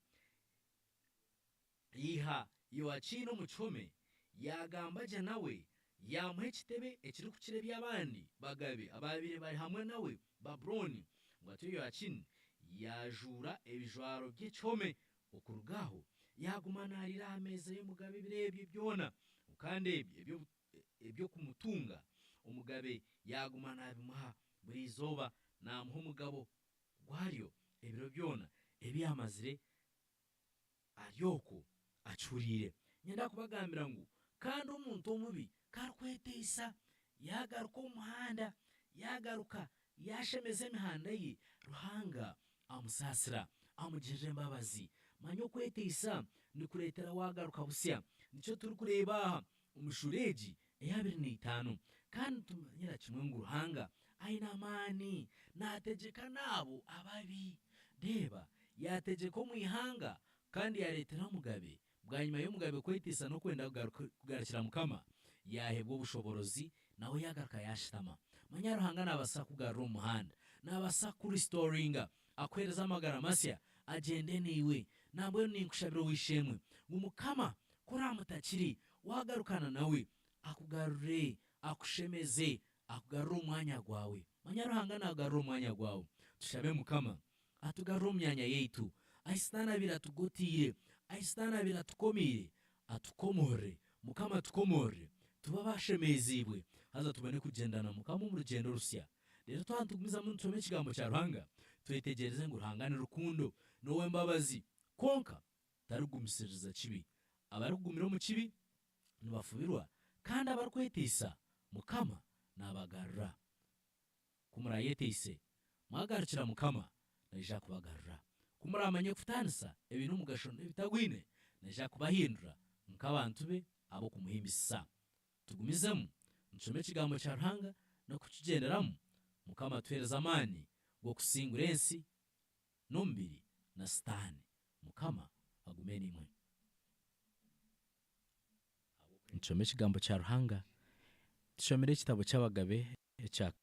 C: yaiha Yoakiini omu kihome, yaagamba gye nawe, yaamuha ekitebe ekirikukira eby'abandi bagabe abaabaire bari hamwe nawe Babulooni. Ngu atyo Yoakiini yaajuura ebijwaro by'ekihome, okuruga aho yaaguma naariira aha meeza y'omugabe ebiro ebyo byona. Kandi ebyo eby'okumutunga, omugabe yaaguma naabimuha buri izooba, naamuha omugabo gwaryo ebiro byona ebi yaamazire ari okwo akihuriire. Niinyenda kubagambira ngu kandi omuntu omubi ku arikweteisa, yaagaruka omu muhanda, yaagaruka yaashemeza emihanda ye, Ruhanga amusaasira, amugirira embabazi. Manya okweteisa nikureetera waagaruka busya. Nikyo turikureeba aha omu shuura egi eya 25. Kandi nitumanyira kimwe ngu Ruhanga aine amaani, naategyeka n'abo ababi. Reeba, yaategyeka omu ihanga kandi yaareetera omugabe. Bwanyima y'omugabe kweteisa n'okwenda kugarukira Mukama, yaaheebwa obushoboorozi, nawe yaagaruka yaashutama. Manya Ruhanga naabaasa kukugarura omu muhanda. Naabaasa kukurisitoringa, akuheereze amagara masya, agyende naiwe. Nambwenu ninkushabira ow'eishe-emwe, ngu Mukama ku oraamutakire, waagarukana nawe, akugarure, akushemeze, akugarure omu mwanya gwawe. Manya Ruhanga naakugarura omu mwanya gwawe. Tushabe Mukama atugarure omu myanya yaitu, ahi Sitaane abaire atugoteire, ahi Sitaane abaire atukomeire, atukomoorere. Mukama atukomoorere, tube abashemeziibwe, haza tubone kugyenda na Mukama omu rugyendo orusya. Reero twaba nitugumizamu nitushoma Ekigambo kya Ruhanga, twetegyereze ngu Ruhanga ni rukundo, n'ow'embabazi, kwonka tarikugumisiririza kibi. Abarikugumira omu kibi nibafubirwa, kandi abarikweteisa, Mukama naabagarura. Ku muraayeteise, mwagarukira Mukama, naija kubagarura. Ku muraamanye kutaanisa ebiine omugasho n'ebitagwine, naija kubahindura nk'abantu be ab'okumuhimbisisa. Tugumizemu nitushoma Ekigambo kya Ruhanga n'okukigyenderamu, Mukama atuheereze amaani g'okusingura ensi n'omubiri na Sitaane. Mukama agume naimwe. Nitushoma Ekigambo kya Ruhanga, tushomire ekitabo ky'Abagabe ekya.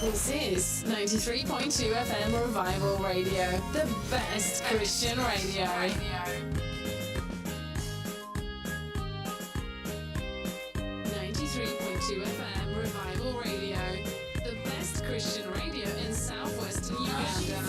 D: This is 93.2 FM Revival Radio, the best Christian radio. 93.2 FM Revival Radio, the best Christian radio in southwestern Uganda.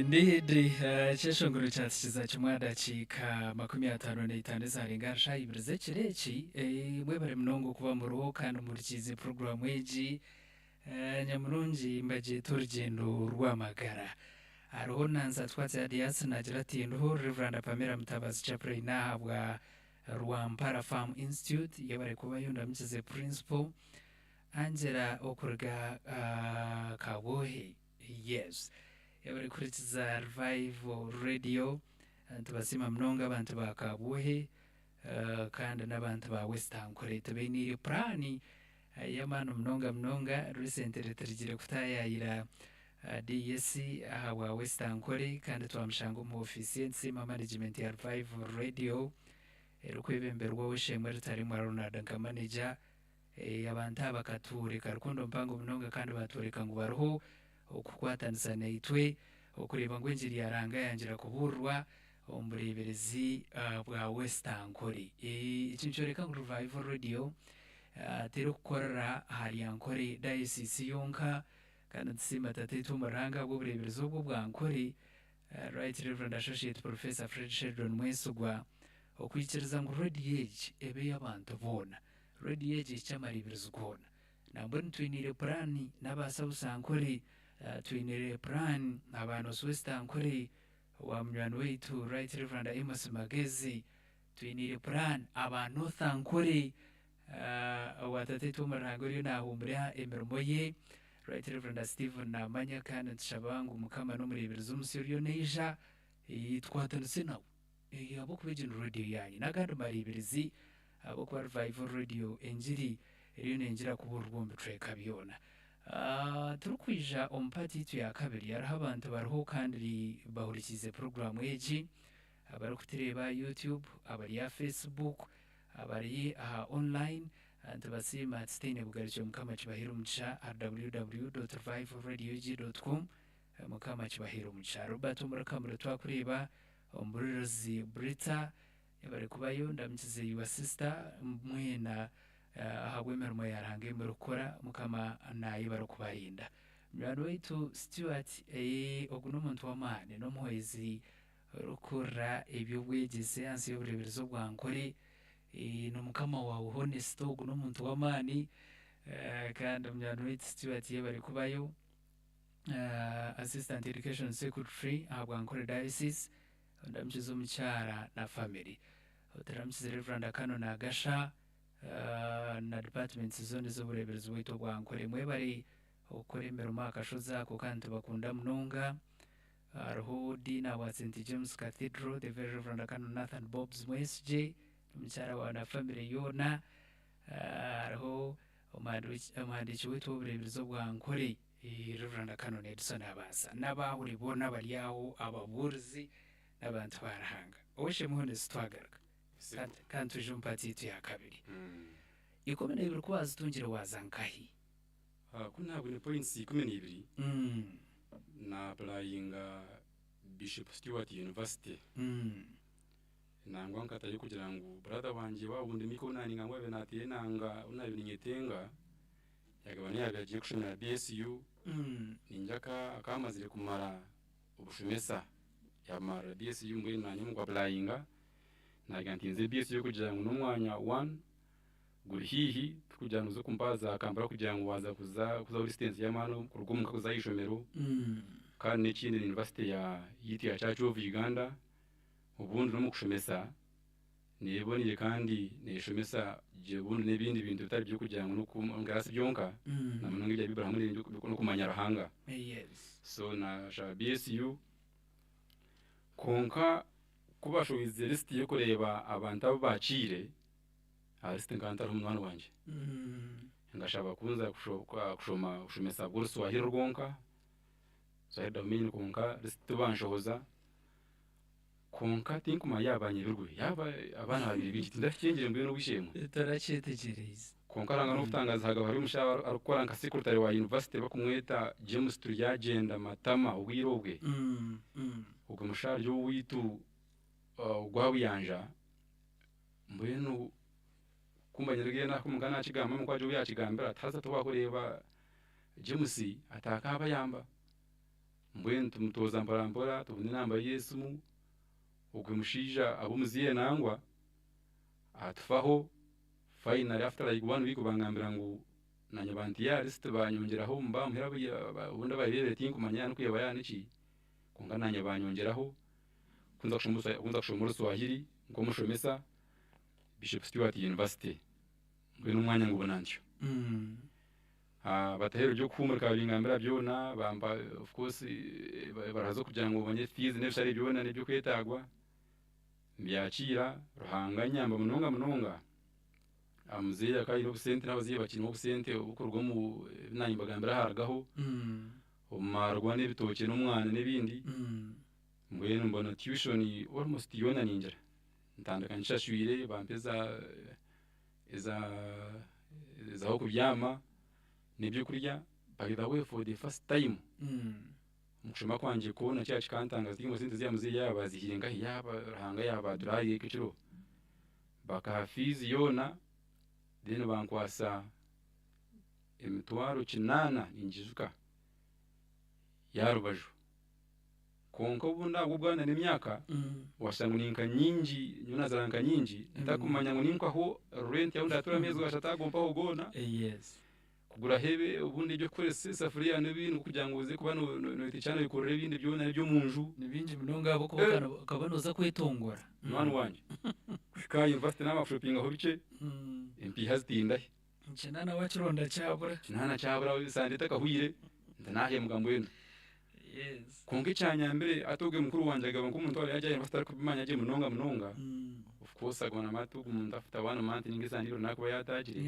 B: Ndihidi ekyeshongoro kyatukiza kimwe dakiika 55 ezarenga aha 2 z'ekiro eki. Mwebare munonga okuba muriho kandi muhurikiize puroguraamu egi nyamurungi mbagyeta orugyendo rw'amagara. Hariho na Nsatwatsi Adias naagira ati ndiho Rev. Pamela Mutabazi Chaplain ahabwa Rwampara Farm Institute yebare kubayo ndamukize Principal Angela okuruga Kabwohe yes yebare kuhurikiza Revival Radio nitubasiima munonga abantu ba Kabwohe kandi n'abantu ba West Ankole tubainiire puraani y'amaani munonga munonga recently turigire kutaayaayira DS ahabwa West Ankole kandi twamushanga omu ofiisi ye nitusiima management ya Revival Radio erikwebemberwa ow'eishe-emwe Rutaremwa Ronald nka manager. Abantu aba bakatworeka rukundo mpango munonga kandi baatworeka ngu bariho okukwatanisa naitwe okureeba ngu engiri ya Ruhanga yangira kubuurirwa omu bureeberezi bwa West Ankole. Eki nikyoreka ngu Revival Radio terikukorera ahari Ankole Diocese yonka kandi nitusiima Tataitwe omuri Ruhanga ahabw'obureeberezi obu obwa Ankole, Right Reverend Associate Professor Fred Sheldon Mwesigwa okwikiriza ngu rediyo egi ebe ey'abantu boona. Rediyo egi ehikye amareeberezi goona. Nambwenu twiniire puraani n'aba South Ankole, twiniire puraani aba North West Ankole, owa munywani waitu Right Reverend Amos Magezi, twiniire puraani aba North Ankole, owa tataitwe omuri Ruhanga oriyo naahuumura emirimo ye, Right Reverend Stephen Namanya kandi nitushaba ngu Mukama n'omureeberezi omusya oriyo naija tukwatanise nawe ahabw'okuba egi ni rediyo yaanyu n'agandi mareeberezi ahabw'okuba Revival Radio engiri eriyo neengira kubuurirwa omu bicweka byona. Turikwija omu paati yaitu ya kabiri hariho abantu bariho kandi bahurikiize puroguraamu egi abarikutureeba aha YouTube, abari aha Facebook, abari aha online nitubasiima tutaine bugarukiro Mukama akibaheere omugisha aha www.revivalradioug.com Mukama akibaheere omugisha. Robert omuri Kamuri twakureeba, Omubuurizi Brita yebare kubayo, ndamukize your sister mwena ahabw'emirimo ya Ruhanga ei murikukora Mukama nayebare kubarinda. Munywani waitu Stuart ogu n'omuntu w'amaani n'omuhwezi orikukurira eby'obwegyese ahansi y'obureeberezi obwa Nkore n'omukama waawe Honest ogu n'omuntu w'amaani kandi munywani waitu Stuart yebare kubayo. Assistant Education Secretary ahabwa Nkore Diocese ondamukize omukyara na family. Oturamukize Rev. Canon Agasha na departments zoona ez'obureeberezi bwaitu obwa Nkore. Mwebare okukora emirimo aha kashozi ako kandi nitubakunda munonga. Hariho Dean ahabwa St James Cathedral, the Very Rev. Canon Nathan Bobs Mwesigye n'omukyara waawe na family yoona. Hariho Omuhandiiki waitu w'obureeberezi obwa Nkore, Rev. Canon Edson Abaasa n'abaahuri boona abari aho, ababuurizi n'abantu ba Ruhanga. Ow'eishe-emwe Honest twagaruka kandi twija omu paati yaitu ya kabiri. 12 ku waazitungire waaza nkahi?
A: Ku naabwine points 12, na apurayinga Bishop Stuart University. Nangwa nkatayo kugira ngu brother wangye wa wundi Mika ou naninga ngu yaabaire naateera enanga ou naabaire ninyetenga yaagaba niyo yaabaire agiire kushomera BSU ningira akaba amazire kumara obushomesa yaamarira BSU mbwenu naanye omu ku apurayinga naagira nti nze BSU kugira ngu n'omwanya one guri haihi tikugira ngu oze kumpaha za Kampala kugira ngu waaza kuza kuza distance y'amaani kuruga omuka kuza aha ishomero kandi n'ekindi ni university yaitu ya Church of Uganda. Obundi n'omu kushomesa neebonire kandi neeshomesa gye obundi n'ebindi bintu bitari by'okugira ngu n'oku class byonka na munonga ebya Baiburi hamwe n'okumanya Ruhanga. So naashaba BSU kwonka ku bashohoize lisiti y'okureeba abantu abu baakiire, aha lisiti nkaba ntariho munywani wangye. Nkashaba ku nza kushoma kushomesa bw'Oruswahili rwonka, Swahili domain kwonka lisiti tibanshohoza. Kwonka tinkumanya yaaba nyebirwe, yaaba abaana baabaire baingi tindakikyengire mbwenu ow'eishe-emwe.
B: Torakyetegyereize.
A: Kwonka Ruhanga n'obutangaazi hakaba hariyo omushaija arikukora nka secretary wa university barikumweta James Turyagyenda Matama obwire obwe. Ogwo mushaija ari owaitu ogwa Buyanja, mbwenu ku manyire ge nkaba naakigamba ahabw'okuba ou yaakigambira ati haza tiwaakureeba James ataakaabayamba. Mbwenu tumutooza mpora mpora tubona enamba ye y'esimu, ogwe mushaija aba omuzaire nangwa atufaho, finally after like one week bangambira ngu nanye bantiire aha list banyongyeraho obundi abareebire tinkumanya yaaba n'okweba yaaba niki. Kwonka naanye banyongyeraho ku nza kushoma ku nza kushoma Oruswahiri nk'omushomesa Bishop Stuart University. Mbwenu omwanya ngubona ntyo. Bataho eby'okuhuumurika babingambira byona, bampa of course ebaruha z'okugira ngu omanye fees n'ebishare byona n'ebyokwetaagwa, mbyakiira, Ruhanga anyamba munonga munonga. Muzeeyi akaba aine obusente n'abazaire bakiine obusente oburikuruga omu ebi naanye mbagambira aharugaho, omu maarwa n'ebitookye n'omwana n'ebindi, mbwenu mbona tuition almost yoona ningira ntandika ngishashwire bampa eza eza ez'ahokubyama n'ebyokurya by the way for the first time omu kushoma kwangye kwona kiriya kikantangaza tinkumanya sente ziriya muzeeyi yaaba baziihire nkahi yaaba Ruhanga yaaba aturaariire ekiro bakaha fees yoona then bankwasa 800,000 ningiijuka y'aha rubaju. Kwonka obundi ahabw'obwana n'emyaka washanga ngu ni nka nyingi, nyowe nazaara nka nyingi ntakumanya ngu ninkuhaho rent ahu ndatuura ameezi ashatu ago mpaho goona, kuguraho obundi eby'okukoresa esafuriya n'ebindi kugira ngu oze kuba notekyera noyekorera ebindi byona eby'omunju.
B: Ni bingi munonga ahabw'okuba okaba nooza kwetongora.
A: Munywani wangye, kuhika aha university naaba kushopingaho bikye, empiiha zitindahi.
B: Kinaana wakironda kyabura.
A: Kinaana kyabura sande etakahwire nti nahemuka mbwenu. Kwonka ekyanyambire hati ogwe mukuru wangye agaba nk'omuntu owaabaire yaagye aha university arikubimanya gye munonga munonga, of course aguma naamanya ati ogu muntu after one month ninga esande ibiri naakuba yaataagire,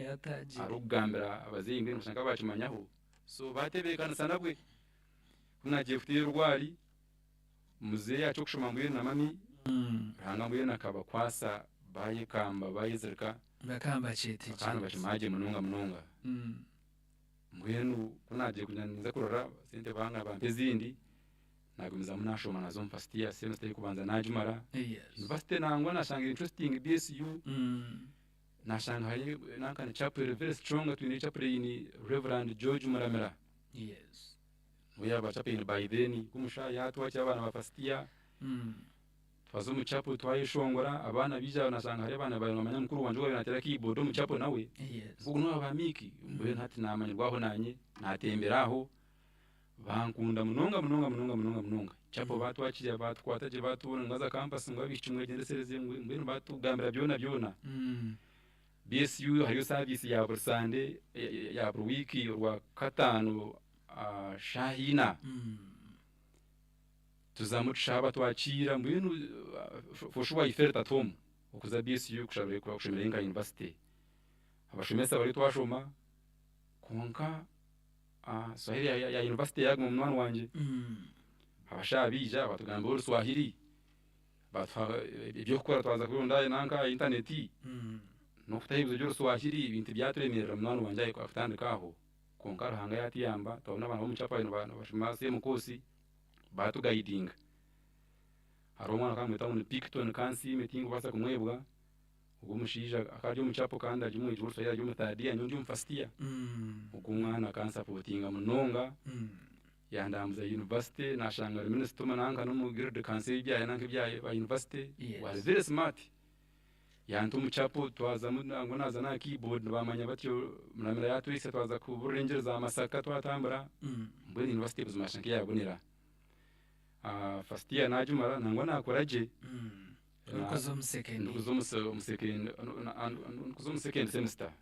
A: arikugambira abazaire mbwenu kushusha nk'abaakimanyaho, so baatebeekanisa nabwe. Ku naagiire kuteera orwari, muzeeyi aha ky'okushoma mbwenu na mami, Ruhanga mbwenu akabakwasa baayekamba baayezirika,
B: Bakaba nibakyetekyereza.
A: bakaba nibakimanya gye munonga munonga. Mbwenu ku naagiire kugira ninza kurora sente banga bampa ezindi, naagumizamu naashoma naaza omu first year semester ey'okubanza naagimara. University nangwa naashanga interesting BSU, naashanga hariyo nanka ni chapel very strong twine chaplain Rev. George Muramira. Niwe yaaba chaplain by then, kumusha yaatwakira abaana ba first year. Twaza omu chapel twayeshongora, abaana baija nashanga hariyo abaana baabaire nibamanya mukuru wangye owaabaire naateera keyboard omu chapel nawe, ogu niwe waaba Mick, mbwenu hati naamanyirwa aho naanye, naatembera aho, bankunda munonga munonga munonga munonga munonga. Chapel baatwakira baatukwata gye baatubona ngu haza campus ngu abaishiki mwegyendesereze ngu mbwenu baatugambira byona byona. BSU hariyo service ya buri Sande ya buri wiiki orwakataano shaaha ina. Tuzamu tushaba twakiira mbwenu for sure I felt at home okuza BSU kushomerayo nka university. Abashomesa bariyo twashoma kwonka Swahili ya university yaguma munywani wangye. Abashaho baija batugambira oruswahili batuha eby'okukora twaza kuronda nanka aha internet n'okutaho ebibuuzo by'oruswahili ebintu byaturemerera munywani wangye kutandika aho. Kwonka Ruhanga yatuyamba twabona abaana b'omu chapel nibashoma same course baatugayidinga. Hariho omwana bakaba nibamweta ngu ni Picton Kansiime tinkubaasa kumwebwa, ogwo omushaija akaba ari omu chapel kandi ari omwegi w'Oruswahili ari omu third year nyowe ndi omu first year. Ogwo omwana akansapotinga munonga yandambuza university nashanga ari minisita omu nanka n'omu guild council y'ebya nanka ebya university was very smart. Yanta omu chapel twazamu nangwa naaza n'aha keyboard nibamanya batyo Muramira yaatwehitsya twaza kubuurira engiri za Masaka twatambura mbwenu university buzima yashusha nk'eyaabonera. First year naagimara nangwa naakora gye.
B: Orikuza omu second year.
A: Ndikuza omu second ndikuza omu second semester.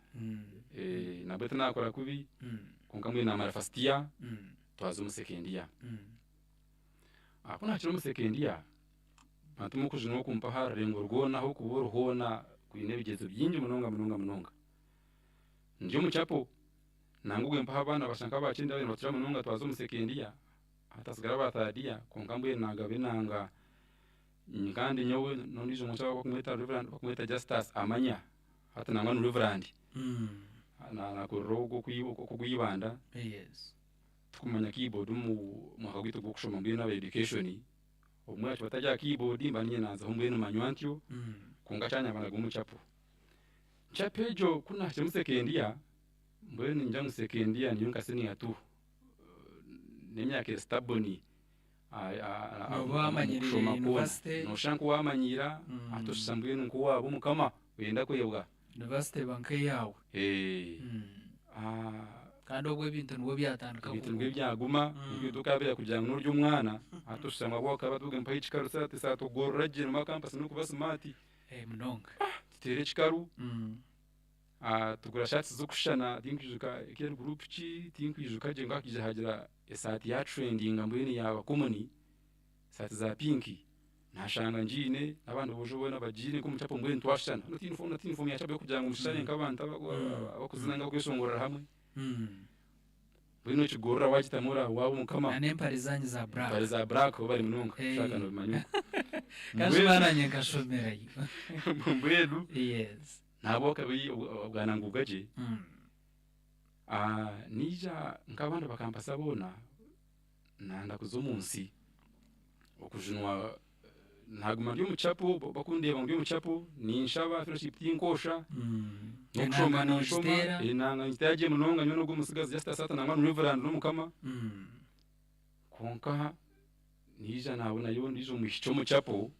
A: Nabwe tinaakora kubi kwonka mbwenu naamara first year twaza omu second year. Ku naahikire omu second year, Bantuma okujunwa okumpa aha rurengo rwona ah'okuba ori hoona kwine ebigyezo bingi munonga munonga munonga. Ndi omu chapel, nangwa obwe mpaho abaana bashusha nk'abakyenda babaire nibatura munonga twaza omu second year, hati hasigara aba third year kwonka mbwenu nagaba enanga kandi nyowe n'ondiijo mwishiki ou barikumweta Reverand barikumweta Justus Amanya hati nangwa ni Reverand nakurira ogwo ogwa Ibanda. Tikumanya keyboard omu mwaka gwaitu gw'okushoma mbwenu aba education Obumwe yakiba atari aha keyboard mba ninye naazaho mbwenu manywa ntyo kwonka kyanyamba naguma omu chapel. Chapel egyo ku naahikiremu second year mbwenu ningira ngu second year niyo nka senior two n'emyaka eri stubborn
B: Nooba waamanyiriire
A: omu kushoma kwona.
B: university.
A: Nooshusha nk'owaamanyiira hati oshusha mbwenu nk'owaaba omukama oyenda kwebwa.
B: University eba nk'eyaawe. Kandi obwo ebintu nibwo byatandika
A: Ebintu nibwo
B: kuguma.
A: byaguma. Nibyo tukabira kugira ngu n'ori omwana hati oshusha ngu wakaba tuga mpaho ekikaru saati saati ogorora gye noma campus n'okuba smart.
B: Eh, munonga.
A: Tuteera ekikaru. Tugura shaati z'okushushana, tinkwijuka eka eri group ki, tinkwijuka gye, ngu hakaija hagira esaati yatrendinga mbwenu yaaba common, esaati za pink, nashanga ngiine n'abandi boojo boona bagiine nk'omu chapel mbwenu twashushana. Not uniform, not uniform ya chapel y'okugira ngu mushushane nk'abantu abakuzina nk'abakweshongorera hamwe. Mbwenu okigorora wagitamu oraba waaba omukama.
B: Na n'empare zanyu za black.
A: Empare za black bo bari munonga. Kushaka nobimanya okwo.
B: Kandi nanye nkashomerayo.
A: Mbwenu.
B: Yes.
A: Nabwo akaba obwana ngubwa gye. Naija nk'abandi bakampasa boona, nanda kuza omu nsi okujunwa, naguma ndi omu chapel, bakundeeba ngu ndi omu chapel, ninshaba, fellowship tinkwosha, n'okushoma
B: Enanga
A: ninshoma,
B: nogiteera.
A: Enanga ngiteera gye munonga, nyowe n'ogwo omutsigazi just asata nangwa ni reverend n'omukama. Kwonka naija nabonayo ondiijo mwishiki omu chapel,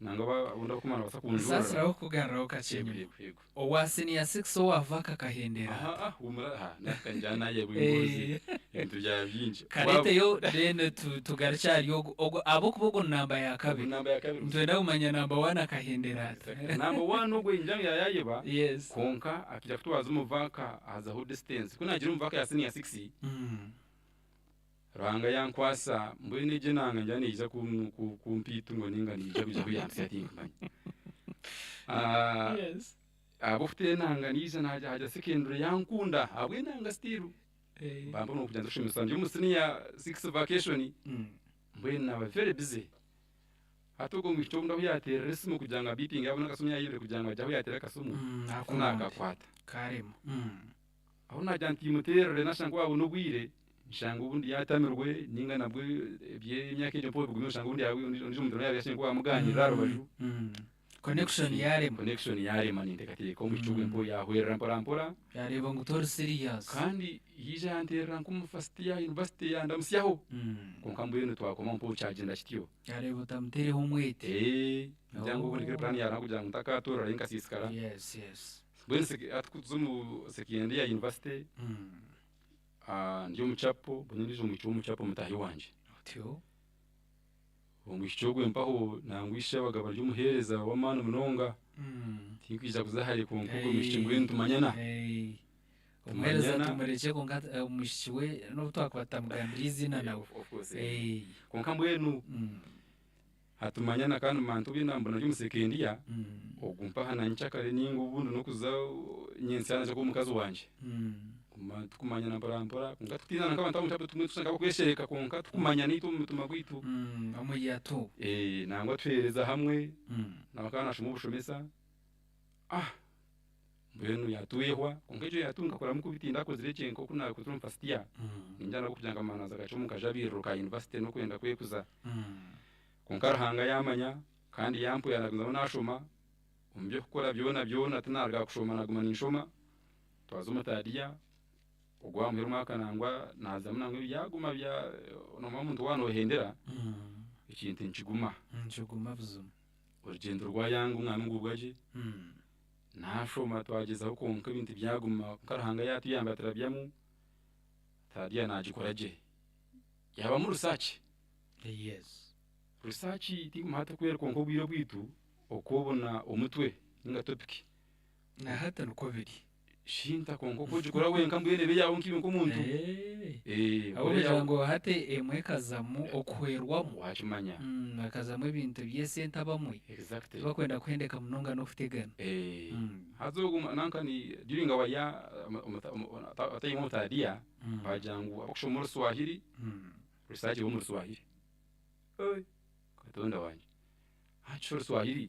A: nangwa abu ndakumanya nibabaasa kunjurira.
B: Nsaasiraho kukugaruraho kakye
A: Yego,
B: enyima.
A: yego, yego.
B: Owa senior six owaava akakahendera
A: Aha,
B: ata?
A: ah, humura, aha, naka njya nayebwa emboozi, ebintu byaba bingi.
B: Kareeteyo then tugarukye ahari ogu, ogu ahabw'okuba ogu ni namba ya
A: Ogu
B: kabiri.
A: namba ya kabiri.
B: Nitwenda kumanya namba one akahendera ata?
A: Namba one ogwo ningira ngu yaayayeba,
B: Yes.
A: kwonka akaija kutwaza omu vaaka hazaho distance. Ku naagiire omu vaaka ya senior six, Ruhanga yankwasa, mbwenu egyo enanga ningira neija kumpa eitungo ninga neija kwija kuyambisa tinkumanya.
B: Yes.
A: Ahabw'okuteera enanga naija naagira secondary yankunda ahabw'enanga still. Bampa n'okugira ngu ndi omu senior six vacation, mbwenu naaba very busy. Hati ogwo mwishiki obundi ahu yaateerera esimu kugira ngu abiipinge yaabona akasimu yaayebire kugira ngu agye ahu yaateera akasimu,
B: Nakuronde.
A: naakakwata.
B: Karema.
A: Ahu naagira nti muteerere nashanga ku waabona obwire, nshanga obundi yaatamirwe ninga nabwe eby'emyaka egyo mpaho bigumire oshanga obundi ondiijo muntu nawe yaabaire ashemereire kuba yaamugaaniirira aha rubaju.
B: Connection yaarema.
A: Connection yaarema ninteekateeka omwishiki ogwe mpaho yaahwerera mpora mpora.
B: Yaareeba ngu tori serious.
A: Kandi yaija yanteerera nk'omu first year university yandamutsyaho. Kwonka mbwenu twakoma mpaho kyagyenda kityo.
B: Yaareeba otamuteereho omwete.
A: Ningira ngu obundi puraani yaaba kugira ngu ntakaatorerayo nkasiisikara.
B: Yes, yes.
A: Mbwenu hati ku tuza omu second year university, ndi omu chapel, mbwenu ondiijo mwishiki w'omu chapel mutaahi wangye.
B: Otyo.
A: Omwishiki ogwe mpaho nangwa ishe akaba ari omuheereza w'amaani munonga. Tinkwija kuza hare kwonka ogwo mwishiki mbwenu tumanyana.
B: Omuheereza
A: Tumanyana.
B: tumurekye kwonka omwishiki we n'obu twakuba tutamugambire eiziina nawe.
A: Of course. Kwonka mbwenu hatumanyana kandi manya obu nambona ndi omu second year, ogu mpaha na nyenkyakare ninga obundi n'okuza nyentsya naija kuba omukazi wangye. Guma tukumanyana mpora mpora kwonka tutiinana nk'abantu ab'omu chapel tumwe tushusha nk'abarikweshereka kwonka tukumanyana itwe omu mutima gwaitu.
B: Omuri atu.
A: Nangwa tuheereza hamwe, nawe akaba naashoma obushomesa, mbwenu yaatwehwa kwonka egyo yaatu nkakoramu kubi tindakozire gye nk'oku naakozire omu first year. Ningira nabwo kugira ngu nkamanza kakye omu kajabiriro ka university n'okwenda kwekuza. Kwonka Ruhanga yaamanya kandi yampwera nagumizamu naashoma, omu by'okukora byona byona tinaruga kushoma naguma ninshoma, twaza omu third year, ogwa muheru omwaka nangwa naazamu nangwa byaguma bya noomanya omuntu waaba noohendera, ekintu nikiguma.
B: Nikiguma buzima.
A: Orugyendo rwayanga omwami ngubwa gye, naashoma twagyezaho kwonka ebintu byaguma kwonka Ruhanga yaatuyamba turabyamu, third year naagikora gye. Yaabamu research.
B: Yes.
A: Research tinkumanya hati oku eri kwonka obwire bwaitu okwobona omutwe ninga topic.
B: Na hati nikwo biri.
A: Shinta kwonka oku ogikora wenka mbwenu ebe eyaawe nk'iwe nk'omuntu.
B: Ahabw'okugira ngu hati emwe ekazamu okuhwerwamu.
A: Waakimanya.
B: Hakazamu ebintu by'esente abamwe.
A: Exactly.
B: Tibakwenda kuhendeka munonga n'okutegana.
A: Haza ogu nanka ni during our year, time omu third year, baagira ngu abarikushoma Oruswahiri, research ebe omu Ruswahiri. Oi, Katonda wangye. Hati Oruswahiri,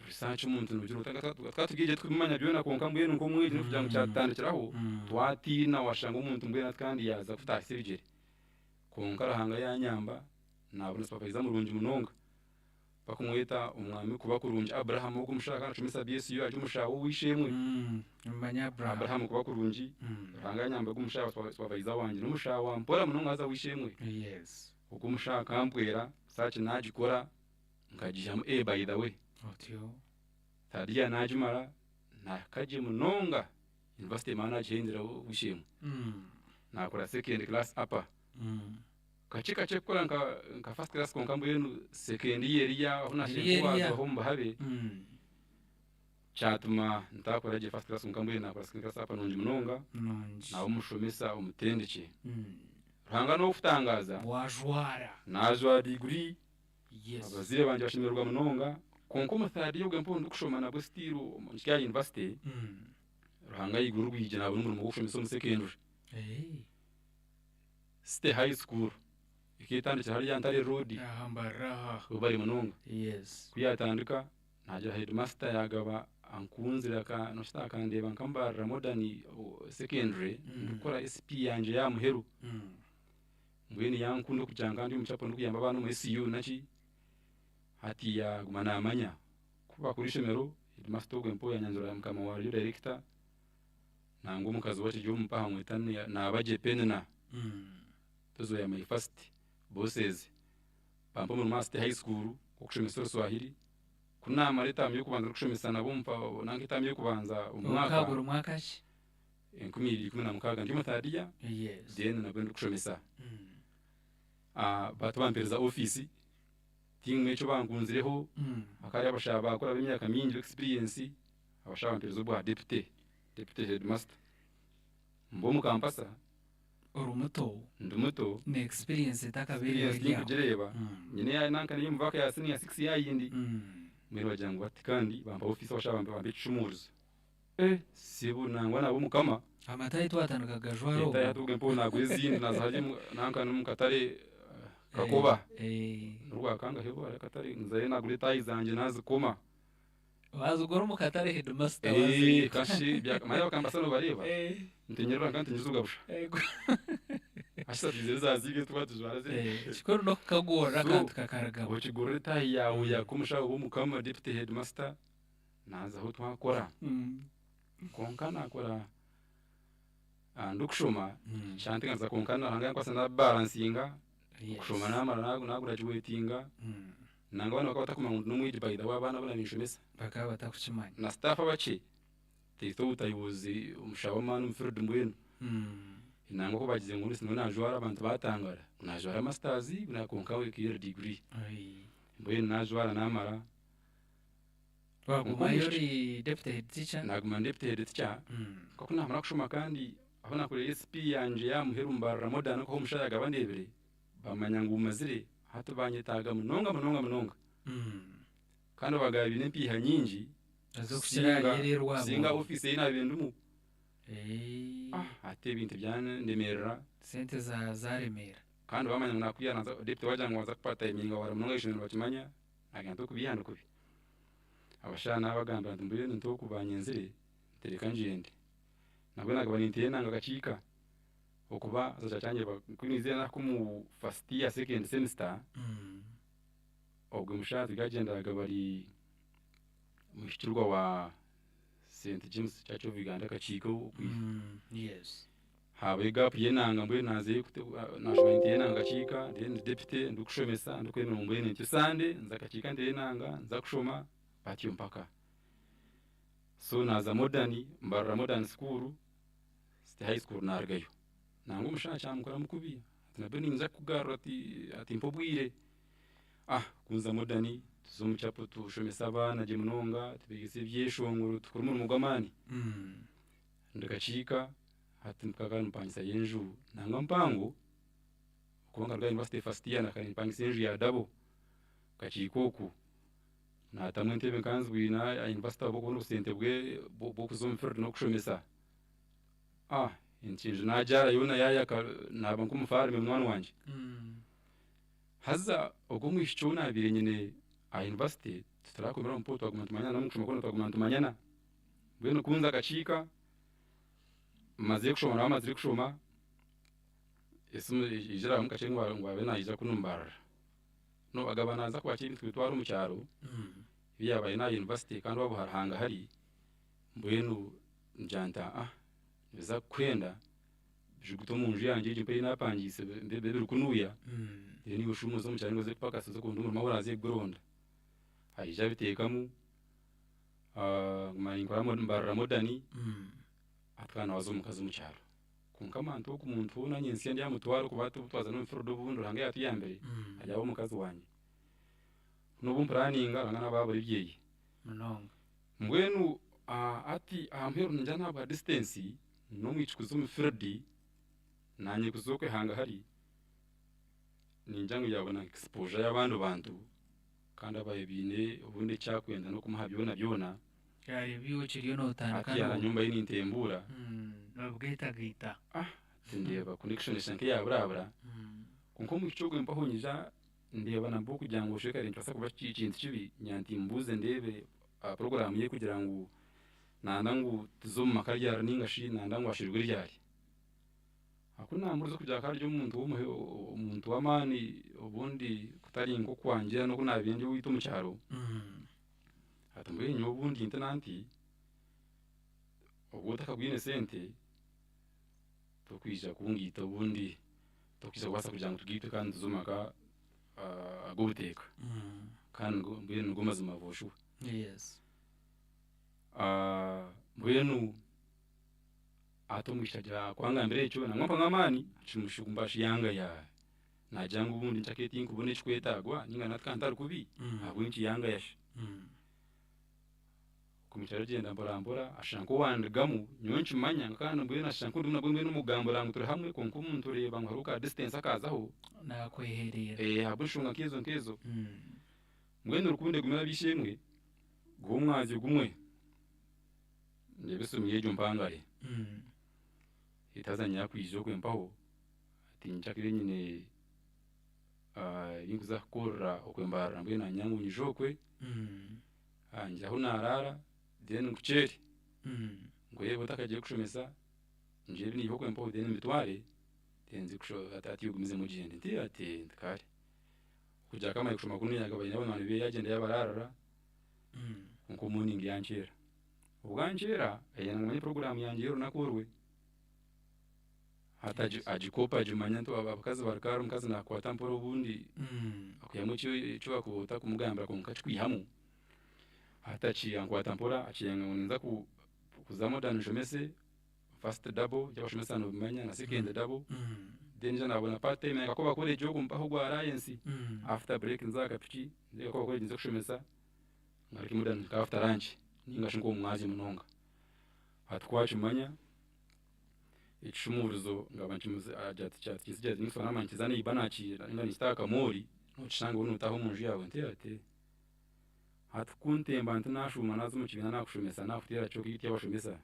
A: research omuntu noogira ota tukaba tubyegire tukabimanya byona kwonka mbwenu nk'omwegi n'okugira ngu kyatutandikiraho, twatiina washanga omuntu mbwenu hati kandi yaaza kutaahisa ebigyere. Kwonka Ruhanga yaanyamba, naabona supervisor murungi munonga. Bakumweta omwami kuba kurungi Abraham ogwo omushaija akaba naashomesa BSU ari omushaija w'ow'eishe-emwe.
B: Nimumanya Abraham.
A: Abraham kuba kurungi, Ruhanga yanyamba ogwo omushaija supervisor wangye n'omushaija wa mpora munonga haza w'eishe-emwe.
B: Yes.
A: Ogwo omushaija akampwera, research naagikora nkagiihamu A by the way.
B: Otyo.
A: Third year naagimara, naahika gye munonga. University maba naagihendera ow'eishe-emwe. Naakora second class upper. Kakye kakye kukora nka first class kwonka mbwenu second year eriya ahu
B: Eriya eriya.
A: naashenkuwazaho omu buhabe kyatuma ntaakora gye first class kwonka mbwenu naakora second class upper nungi munonga.
B: Nungi.
A: Naaba omushomesa omutendekye. Ruhanga n'ow'okutangaaza.
B: Wajwara.
A: Naajwara degree.
B: Yes.
A: Abazaire bangye bashemererwa munonga. Kwonka omu third year obwe mpaho ndikushoma nabwo still omu kya university, Ruhanga aigura orwigi naabona omurimo gw'okushomesa omu secondary. City High School ekeetandikira hariya Ntare Road.
B: Aha Mbarara aha.
A: Webare munonga.
B: Yes.
A: Ku yaatandika naagira headmaster yaagaba ankunzire aka noshusha akandeeba nka Mbarara Modern Secondary ndikukora SP yangye y'aha muheru. Mbwenu yankunda okugira nka ndi omu chapel ndikuyamba abaana omu SU naki, hati yaaguma naamanya. Ku bakora eishomero, headmaster ogwe mpaho yanyanjura mukama waaryo director, nangwa omukazi we akiri omu mpaha bamweta Nabagye Penina. Those were my first bosses. Bampa omurimo aha City High School gw'okushomesa Oruswahili. Ku naamara etaamu y'okubanza ndikushomesa nabo nanka etaamu y'okubanza omu mwaka.
B: Okaba guri mwaka ki?
A: 2016 ndi omu third year.
B: Yes.
A: Then nabwo ndikushomesa. Bahati bampereza office, tihaine eki bankunzireho, hakaba hariyo abashaho baakora b'emyaka mingi experience, abashaho bampereza obwa deputy, deputy headmaster. Mba omu Kampasa.
B: Ori muto.
A: Ndi muto.
B: Na experience etakabaire
A: Experience
B: eri aho.
A: tinkugireeba. Nyine eya nanka neyo omu vaaka ya senior six yayindi. Mbwenu bagira ngu bati kandi bampa office abashaho bampa ekishumuurizo. Eh sibo nangwa nabo mukama.
B: Amatayi twatandika kugajwara obwo.
A: Etayi hati obwo mpaho nagura ezindi naziha hariya nanka n'omu katare Kakoba. N'orwakangahe hariyo akatare nzayo nagura etayi zangye nazikoma.
B: Wazigura omu katare headmaster
A: Eh,
B: wazireeta.
A: kashi manya bakambasa nobareeba ntinyerera nka ntinyeza busha. Hati twizire za ziga ezi twatujwara ziri.
B: Kikuru n'okukagorora
A: So,
B: akantu kakarugamo.
A: okigurira etayi yaawe yaka omushaho w'omukama deputy headmaster naazaho twakora. Kwonka naakora ndikushoma kyanteganisa kwonka Ruhanga yankwasa nabalansinga okushoma namara nagurajuwetinga nangwa abaana bakaba batakumanya ngu ndi n'omwegi by the way abaana abu naabiire ninshomesa.
B: Bakaba batakukimanya.
A: Na staff abakye they thought I was omushaho w'amaani omu field mbwenu. Nangwa ku baagize ngu niwe naajwara abantu baatangara ngu naajwara masters kwonka we ekaba eri degree. Mbwenu naajwara naamara.
B: Wagumayo ori deputy head teacher?
A: Naaguma ndi deputy head teacher. Kwonka ku naamara kushoma kandi ahu naakorera SP yangye y'aha muheru Mbarara Modern ahu omushaija yaagaba andeebire, bamanya ngu mmazire, hati banyetaaga munonga munonga munonga. Kandi bagaba baine empiiha nyingi
B: Ez'okukira ahari eri
A: kusinga
B: waabonye.
A: ofiisi ei naabiire ndimu. Hati ebintu byandemeerera.
B: Sente zaaremeera.
A: Kandi bamanya ngu naakwiha naaza, deputy waagira ngu waaza kupatayiminga waara munonga aha ishomero nibakimanya, naagira nti okubiiha ni kubi. Abashaija naabagambira nti mbwenu nti oku banyenzire nti reka ngyende. Nabwo naagaba ninteera enanga kakiika okuba haza kyangyeba ku naizire nahika omu first year second semester, ogwo mushaija tibyagyenderaga bari muhikirwa wa St James Church of Uganda Kakiika okwo. Haabaho gap y'enanga mbwenu naazayo naashoma ninteera enanga Kakiika then ndi deputy ndikushomesa ndikukora emirimo mbwenu ntyo Sunday nza Kakiika nteera enanga nza kushoma batyo mpaka. So naaza Modern Mbarara Modern School, City High School naarugayo. Nangwa omushaija kyamukoramu kubi ati nabwe niinyija kukugarura ati mpa obwire. Ah ku nza Modern tuza omu chapel tushomesa abaana gye munonga tubeegyesa ebyeshongoro tukora omurimo gw'amaani. Ndi Kakiika hati mpaka mpangisa enju nangwa mpango okuba nkaruga aha university first year nimpangisa enju ya double Kakiika oku. Naatamu entebe nkanzibwine aha university ahabw'okubona obusente bw'okuza omu field n'okushomesa. Ah enju naagyara yoona yaayaka naaba nk'omufaarime munywani wangye. Haza ogwo omwishiki ou naabaire nyine aha university titurakomire aho mpaho twaguma nitumanyana n'omu kushoma kwona twaguma nitumanyana. Mbwenu ku nza Kakiika mazire kushoma nawe amazire kushoma, esimu eija erabamu kakye ngu abe naija kunu Mbarara. No agaba naaza kwakira ebintu kubitwara omu kyaro ebi yaabaire aine aha university kandi owaabo hari hangahari, mbwenu ngira nti aa nibiza kukuhenda bijugute omu nju yangye egi ei naapangiise bibe biri kunuuya, then iwe oshuume oze omu kyaro ninga oze kupakasa oze kuronda omurimo ahu oraaze kuguronda. Aija abiteekamu, nguma ninkora Mbarara Modern. Hati kandi waaza omukazi omu kyaro. Kwonka abantu ogu muntu hoona nyentsya ndyamutwara okuba hati obu twaza n'omu field obundi Ruhanga yaatuyambire, aryaba omukazi wangye. N'obu mpuraninga Ruhanga naaba abura ebyeye.
B: Munonga.
A: Mbwenu hati aha muheru ningira n'ahabwa distance n'omwishiki kuza omu field naanye kuza okwe hangahari, ningira ngu yaabona exposure y'abandi bantu kandi ababaire baine obundi eki arikwenda n'okumuha byona byona.
B: Yareeba iwe okiriyo notandika
A: Hati yaaba nyowe mbayo nintembuura.
B: Nobigayitagaita.
A: Tindeeba connection eshusha nk'eyaburabura. Kwonka omwishiki ogwe mpaho nyija ndeeba nabwo kugira ngu oshushe kare nikibaasa kuba kiri ekintu kibi, ngira nti mbuuze ndeebe puroguraamu ye kugira ngu nanda ngu tuze omu maka ryari ninga shi nanda ngu ashwerwe ryari. Ku naamubuurize kugira ngu akaba ari omuntu omuntu w'amaani obundi kutari nk'okwangira n'oku naabiire ndi owaitu omu kyaro, ati mbwenu nyowe obundi nti nanti, obu otakabwine sente, torikwija kungaita obundi torikwija kubaasa kugira ngu tugaitwe kandi tuze omu maka ag'obuteeka kandi mbwenu nigo mazima for sure. Mbwenu Hati omwishiki agira ku angambira ekyo nangwa ampamu amaani kimushumba yangaya nagira ngu obundi nkyakeye tinkubona ekikwetagwa ninga nati ka ntari kubi ahabw'enki yangaya shi. Omwishiki aragyenda mpora mpora ashusha nk'owandigamu nyowe nkimanya kandi mbwenu ashusha nk'ondimu nabwe mbwenu omukugambira ngu turi hamwe kwonka omuntu oreeba ngu hariho ka distance akaazaho
B: Nakweherera.
A: Ahabw'enshonga nk'ezo nk'ezo. Mbwenu rukundo egumire ab'eishe-emwe guba omwazyo gumwe. Ndeeba esimu ye egyo mpangare etaza nyakwija okwe mpaho ati nkyakire nyine ebinkuza kukorera okwe Mbarara mbwenu nanyenda ngu nyije okwe ngire ahu naraara then nkukyere nkureebe otakagiire kushomesa ngire ebi niiha okwe mpaho then mbitware then nze ati ogumizemu ogyende nti ati kare kugira ngu amare kushoma kunu yaaba aine banywani be yagyenda yabaraarira kwonka morning yankyera. Obwankyera ayenda ngu manye puroguraamu yangye y'orunaku orwe. Hati agikopa agimanya nti abakazi bari kare omukazi naakukwata mpora obundi akwihamu eki waakuba otakumugambira kwonka akikwihamu. Hati ankwata mpora akyenga ngu ninza kuza modern nshomese first double eby'abashomesa nobimanya na second double then naija nabona part time Kakoba college ogwo mpaho ogwa Alliance after break nze aha kapiki nze Kakoba college nze kushomesa. Ngaruke modern nka after lunch ninga shi nk'omu mwazyo munonga. Hati ku wakimanya ekishumuurizo ngaba nkimuze agira ati kyati ninkusobola naaba nikiza neiba nakiira ninga nikita aha kamoori nokishanga oriyo notaaha omu nju yaawe nti ati hati ku ntemba nti nashuuma naza omu kibiina nakushomesa nakuteera choka ei abashomesa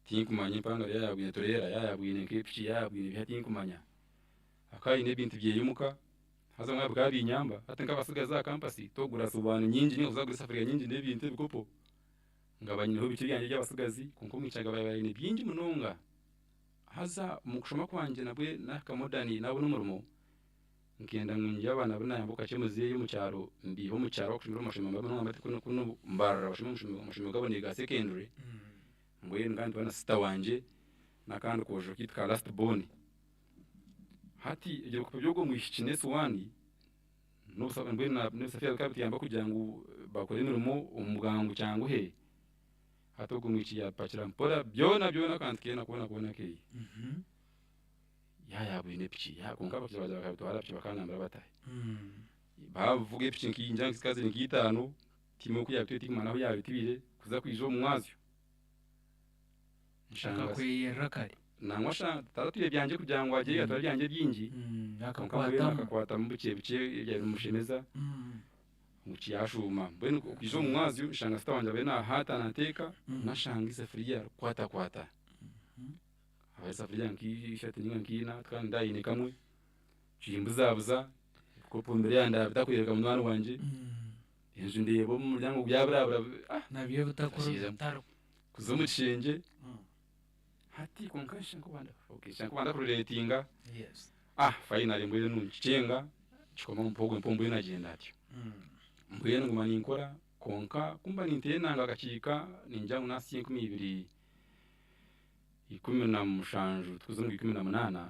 A: tinkumanya empangare yaaba yabwine tureera yaaba yabwine nk'epiki yaaba yabwine biha tinkumanya. Akaba aine ebintu byeye omuka. Haza mbwenu bikaba binyamba hati nk'abatsigazi aha campus tokugura sowaani nyingi ninga kuza kugura esafuriya nyingi n'ebintu ebikopo, nkaba nyineho bikye byangye eby'abatsigazi kwonka omwishiki akaba aine bingi munonga. Haza omu kushoma kwangye nabwe nahika modern nabona omurimo, nkenda ngu ngire abaana abu nayamba kakye muzeeyi omu kyaro mbiihe omu kyaro abakushomera omu mashomero mabi munonga bati kunu Mbarara bashome omu mashomero gaboniire ga secondary, mbwenu nkaba nintwara na sister wangye n'akandi koojo keitu ka last born. Hati ebyokupa by'ogwo mwishiki n'esuwaani mbwenu n'ebisafuriya bikaba bituyamba kugira ngu bakore emirimo omu bwangu kyanguhe. Hati ogwo mwishiki yaapakira mpora byona byona akantu keena koona koona akeye. Yaaba yaabwine epiki kwonka abakiija baagira bakabitwara piki bakangambira batahe. Baavuga epiki ningira ngu zikaba ziri nk'itaano tihaine oku yaabitwire tinkumanya ahu yaabitwire kuza kwija omu mwazyo.
B: Akakweyerera kare.
A: Nangwa shana taratwire byangye kugira ngu agire yatwara ebyangye bingi kwonka mbwenu akakwatamu bukye bukye ebyabaire nibimushemeza ngu kiyashuuma. Mbwenu okwija omu mwazyo nshanga sita wangye abaire nahaata nateeka nashanga esafuriya erikukwatakwata. Hariho esafuriya nk'ishatu ninga nk'ina kandi ndayine kamwe kimbuzabuza ebikopo mbireba ndabitakureebeka munywani wangye. Enju ndeeba omu muryango byaburabura ah
B: Nabyo bitakuru
A: kuza omu kishengye hati kwonka nshusha nk'owanda okay nshusha nk'owanda kureretinga
B: Yes.
A: ah finally mbwenu nkikyenga kikoma omu mpogo mpogo mbwenu agyenda atyo. Mbwenu nguma ninkora kwonka kumba ninteera enanga akakiika ningira ngu nahitsya 2017 tukuza omu 18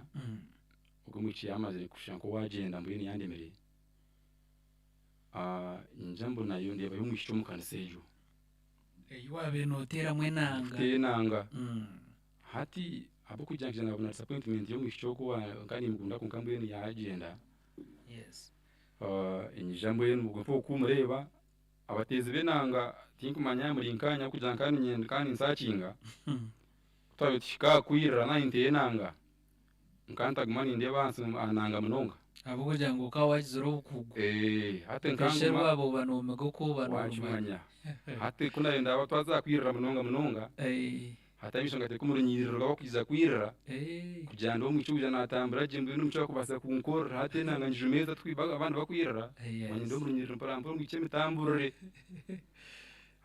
A: ogwo omwishiki yaamazire kushusha nk'owagyenda mbwenu yandemire. Nyija mbonayo ndeebayo omwishiki omu kanisa egyo.
B: Ei waabaire nooteeramu enanga.
A: Ndikuteera enanga. Hati ahabw'okugira ngu nabona disappointment y'omwishiki ogu owa nimukunda kwonka mbwenu yaagyenda, nyija mbwenu obwe nk'okumureeba, abateezi b'enanga tinkumanya muri nkaanye ahabw'okugira nka nkaba ninsearchinga, ku twabiire tuhika aha kwirira naanye nteera enanga, nkaba ntaguma nindeeba ahansi aha nanga munonga.
B: Ahabw'okugira ngu okaba waagizire obukugu.
A: Hati nkanguma.
B: Pressure waaba oba noomiga oku oba noorumanya.
A: Waakimanya. Hati ku naabiire ndaaba twaza aha kwirira munonga munonga, hati amaisho ngateeka omu runyiriri rw'abakwija kwirira, kugira ndeebe omwishiki orikwija naatambura gye mbwenu omwishiki arikubaasa kunkorera hati enanga ngijumeeze abandi bakwirira, manya ndi omu runyiriri mpora mpora omwishiki emitamburire.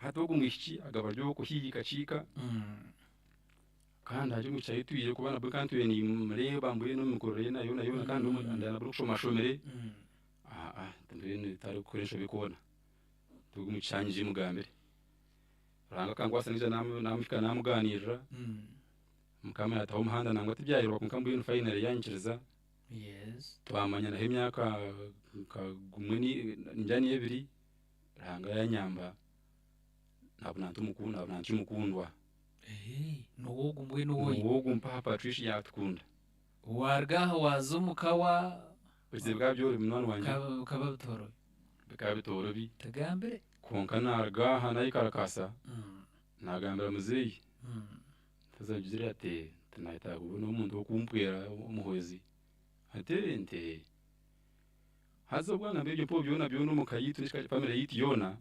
A: Hati ogwo mwishiki akaba ari ow'okuhaihi kakiika, kandi ari omwishiki ayetwire kuba nabwe nkaba ntwire nimureeba mbwenu omu mikorere ye yoona yoona kandi nabwe orikushoma ashomire, mbwenu tarikukora enshobe koona, ogwo omwishiki nyije mugambire. Ruhanga akankwasa naija namuhika namugaanirira, Mukama yaataho omuhanda nangwa tibyayoroba kwonka mbwenu finally yanyikiriza, twamanyanaho emyaka nka gumwe ningira n'ebiri, Ruhanga yanyamba nabona nti omukundwa.
B: Niwe ogu mbwenu ou oine?
A: Niwe ogu mpaha Patricia yatukunda.
B: Waaruga aha waaza omu ka wa.
A: Ebizibu bikaba byorobi munywani wangye.
B: Bikaba bitoorobi.
A: Bikaba bitoorobi.
B: Tugambire.
A: Kwonka naaruga aha naayekarakasa, naagambira muzeeyi, mukazi agizire ati nayetaaga kubona omuntu w'okumpwera omuhwezi, ati ee nti haza obwana ebyo mpeho byona byona omu ka yaitu family yaitu yoona,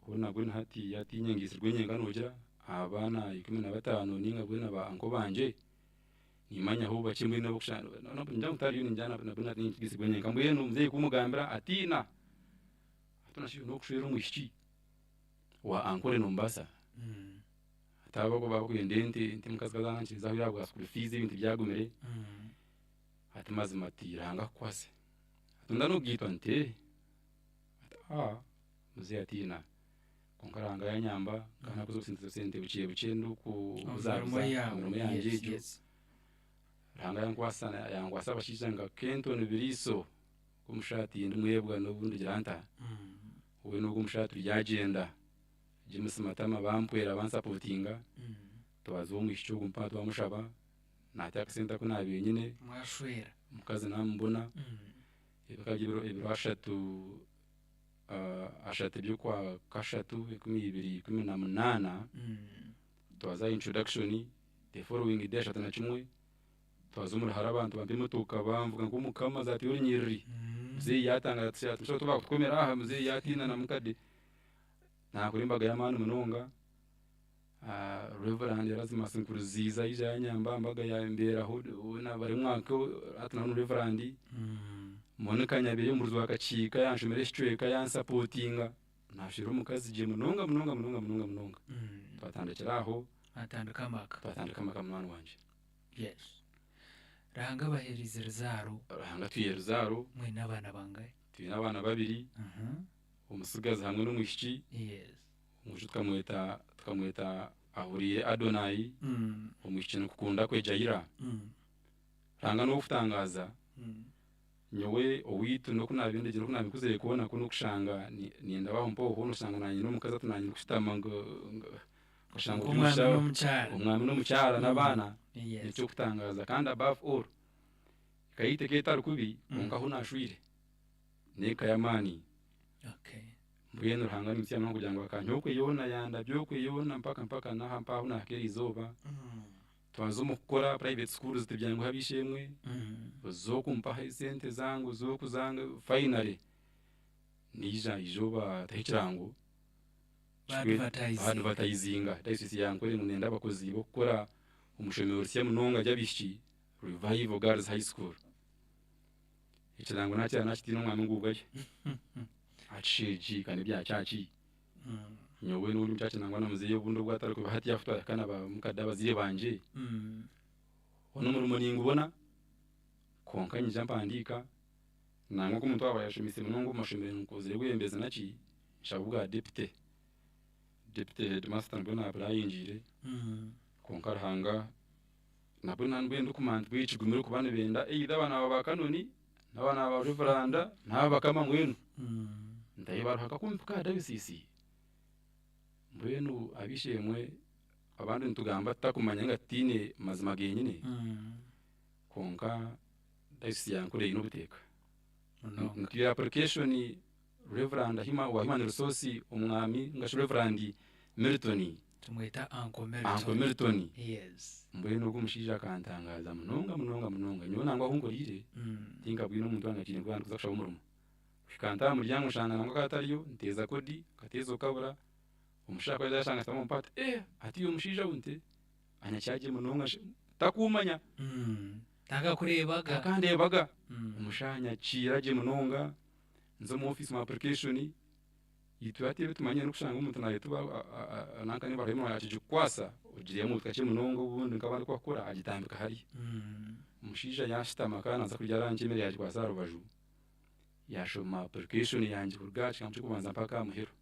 A: hoona mbwenu hati tiinye ngeitsirwe nyenka noogira abaana 15 ninga mbwenu ba uncle bangye, nimanya ahu bakye mbwenu abokushanga ningira ngu tihariyo ningira nabwe tingeitsirwe nyenka mbwenu muzeeyi kumugambira atiina, hati noshusha n'okushwera omwishiki wa ankole nomubaasa? Hati abo abakwenda ente, ente omukazi ku azaankiza ahabwa school fees ebintu byagumire, hati mazima ati Ruhanga akukwase. Hati nda n'okugaitwa nti ee, ati aa muzeeyi atiina kwonka Ruhanga yanyamba nkaba nakoze obusente bukye bukye ndikubuzabuza emirimo yangye egyo, Ruhanga yankwasa yankwasa abashaija nka Kenton Biriiso omushaija tindimwebwa n'obu ndigira nta, we n'ogwo omushaija turyagyenda James Matama bampwera bansupportinga, twaza ow'omwishiki ogwo mpaha twamushaba, naata akasente aku naabiire nyine,
B: Mwashwera.
A: omukazi naamubona, bikaba biri ebiro ashatu ashatu by'okwa kashatu 2018, twaza aha introduction, the following day 31, twaza omu ruhare abantu bampa emotoka banvuga nk'omukama zaatera orunyiriri, muzeeyi yaatangaara ati tushabe tubakutukomera aha, muzeeyi yaatiina na mukade. Naakora embaga y'amaani munonga, Reverand Erasmus Nkuruziza yaija yanyamba aha mbaga yambeeraho hoona bari omwaka hati nawe ni Reverand, Monica Nyabire omubuurizi wa Kakiika yanshomera ekicweka yansupportinga, naashwera omukazi gye munonga munonga munonga munonga munonga. Twatandikira aho.
B: Mwatandika amaka.
A: Twatandika amaka munywani wangye.
B: Yes. Ruhanga abaheereze ruzaaro.
A: Ruhanga atuhaire ruzaaro.
B: Mwine abaana bangahi?
A: Twine abaana babiri. Omutsigazi hamwe n'omwishiki. Omwishiki tukamweta tukamweta Ahuriire Adonai, omwishiki nikukunda kwe Jaira. Ruhanga n'ow'okutangaaza, nyowe owaitu n'oku naabiire ndegire n'oku naabiire nkuzire kwona ku n'okushanga nindaba aho mpaho hoona oshanga naanye n'omukazi hati naanye ndikushutama okashanga ori
B: Nk'omwami n'omukyara.
A: Omwami n'omukyara n'abaana n'eky'okutangaaza kandi above all eka yaitu ekaba etari kubi kwonka ahu naashwire n'eka y'amaani. Mbwenu Ruhanga nimusiima munonga kugira ngu akanyiha okwe yoona yandabya okwe yoona mpaka mpaka n'aha mpaha ahu naahika eriizooba. Twaza omu kukora private schools tibyanguha ab'eishe-emwe, oza oku mpaho esente zange oza oku zange finally naija eizooba taho ekirango baadivatayizinga diocese ya Ankole ngu nenda abakozi b'okukora omu ishomero risya munonga ry'abaishiki Revival Girls High School. Ekirango naakireba naakitiina omwami nguubwayo akisheegi kandi ebya kyaki. Nyowe n'ondi mukyakye nangwa na muzeeyi obundi obu atarikuba hati ahu twahika na bamukade abazaire bangye, hoona omurimo ningubona kwonka nyija mpandiika nangwa nk'omuntu owaaba yashomiise munonga omu mashomero nkozire obwebembezi naki, nshaba obwa deputy, deputy headmaster nibwo naapurayingiire kwonka Ruhanga nabwo mbwenu ndikumanya nti mbwenu kigumire kuba nibenda either abaana ba Canon n'abaana ba Reverand n'aba bakama mbwenu ntahe baruhaka kumpika aha diocese mbwenu ab'eishe-emwe. Abandi nitugamba tutakumanya ninga tutiine mazima genyine kwonka dayosisi ya Ankole eine obuteeka.
B: Munonga.
A: Nitwire application Reverand Hima owa Human Resource omwami ningashi Reverand Milton.
B: Tumweta Uncle Milton.
A: Uncle Milton.
B: Yes.
A: Mbwenu ogu omushaija akantangaaza munonga munonga munonga. Nyowe nangwa ahu nkoriire tinkabwine omuntu angakiire ngu ndikuza kushaba omurimo. Kuhika nta aha muryango nshanga nangwa akaba atariyo, nteeza kodi, nkateeza okabura, omushaija ku yaija yashanga nshutami omu paati, eh hati iwe mushaija we nti anyakyagye munonga takuumanya.
B: Takakureebaga.
A: Takandeebaga. Omushaija anyakiira gye munonga, nza omu ofiisi muha application, itwe hati ebi tumanyire n'okushanga omuntu nayetuba nanka niba hariho emirimo akigikukwasa ogireeba ngu kakye munonga obundi nk'abandi oku bakukora agitambika hariya. Omushaija yashutama akaba naaza kurya lunch emere yagikwasa aha rubaju, yashoma application yangye kuruga aha kigambo ky'okubanza mpaka aha muheru.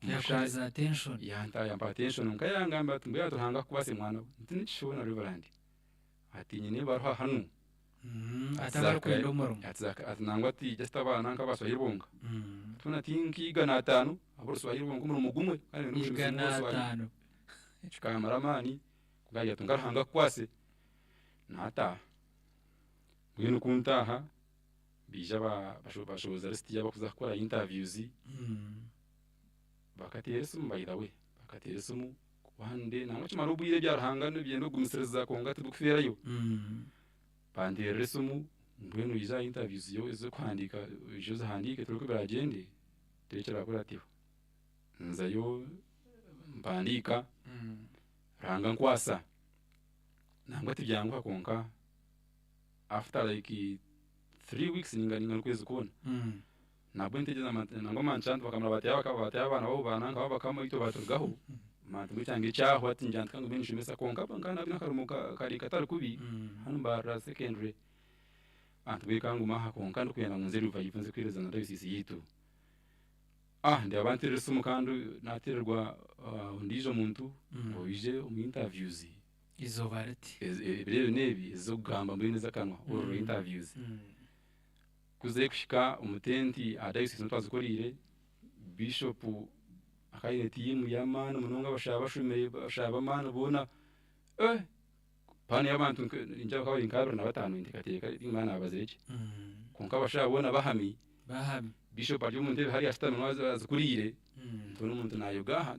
B: Yakuhereza attention.
A: Yanta yampa attention nka yangambira ati mbwenu Ruhanga akukwase mwana we. Nti nikishoona Reverend. Ati nyine ebaruha hanu.
B: Ati abarikwenda omurimo.
A: Ati ati nangwa ati just abaana nk'abaswahili bonka. Twena ti nk'igana ataano ab'oruswahili bonka omurimo gumwe kandi
B: n'omushomesa
A: Igana
B: ataano.
A: Kikamara amaani kugagira ati nka Ruhanga akukwase. Naataaha. Mbwenu ku ntaaha baija bashohoza lisiti y'abarikuza kukora interviews. Bakateera esimu by the way, bakateera esimu one day nangwa kimara obwire ebya Ruhanga nibyenda okugumisiriza kwonka tibikufeerayo. Banteerera esimu mbwenu ija aha interviews ez'okuhandiika oije ozihandiike turebe oku biragyende turebe ekiraakurateho. Nzayo mpandiika, Ruhanga ankwasa, nangwa tibyanguha kwonka after like 3 weeks ninga n'okwezi kwona nabwo ntegyereza nangwa mankyanta bakamara bateyo abaana babo bananka babakama itwe baturugaho manti mbwenu ekyange kyahwa tingira nti kangume nishomesa kwonka nkaba nabwine akarimo kari katari kubi hanu Mbarara Secondary anti mbwenu kangume aha kwonka ndikwenda ngu nze Revival nze kuheereza na diocese yiitu. Ndeeba banteerera esimu kandi nateererwa ondiijo muntu ngu oije omu interviews.
B: Izooba riti.
A: Ebiro ebi n'ebi ez'okugamba mbwenu ez'akanwa oral interviews. Ku zirikuhika omu tenti aha diocese niho twazikoriire, bishop akaba aine tiimu y'amaani munonga abashaho bashomire abashaho b'amaani boona paano y'abantu ningira bakaba bari nka 25 ninteekateeka timanya naabazire gye. Kwonka abashaho boona bahami,
B: Bahami.
A: Bishop ari omu ntebe hariya ashutami niwe azikuriire, ntuuna omuntu naayoga aha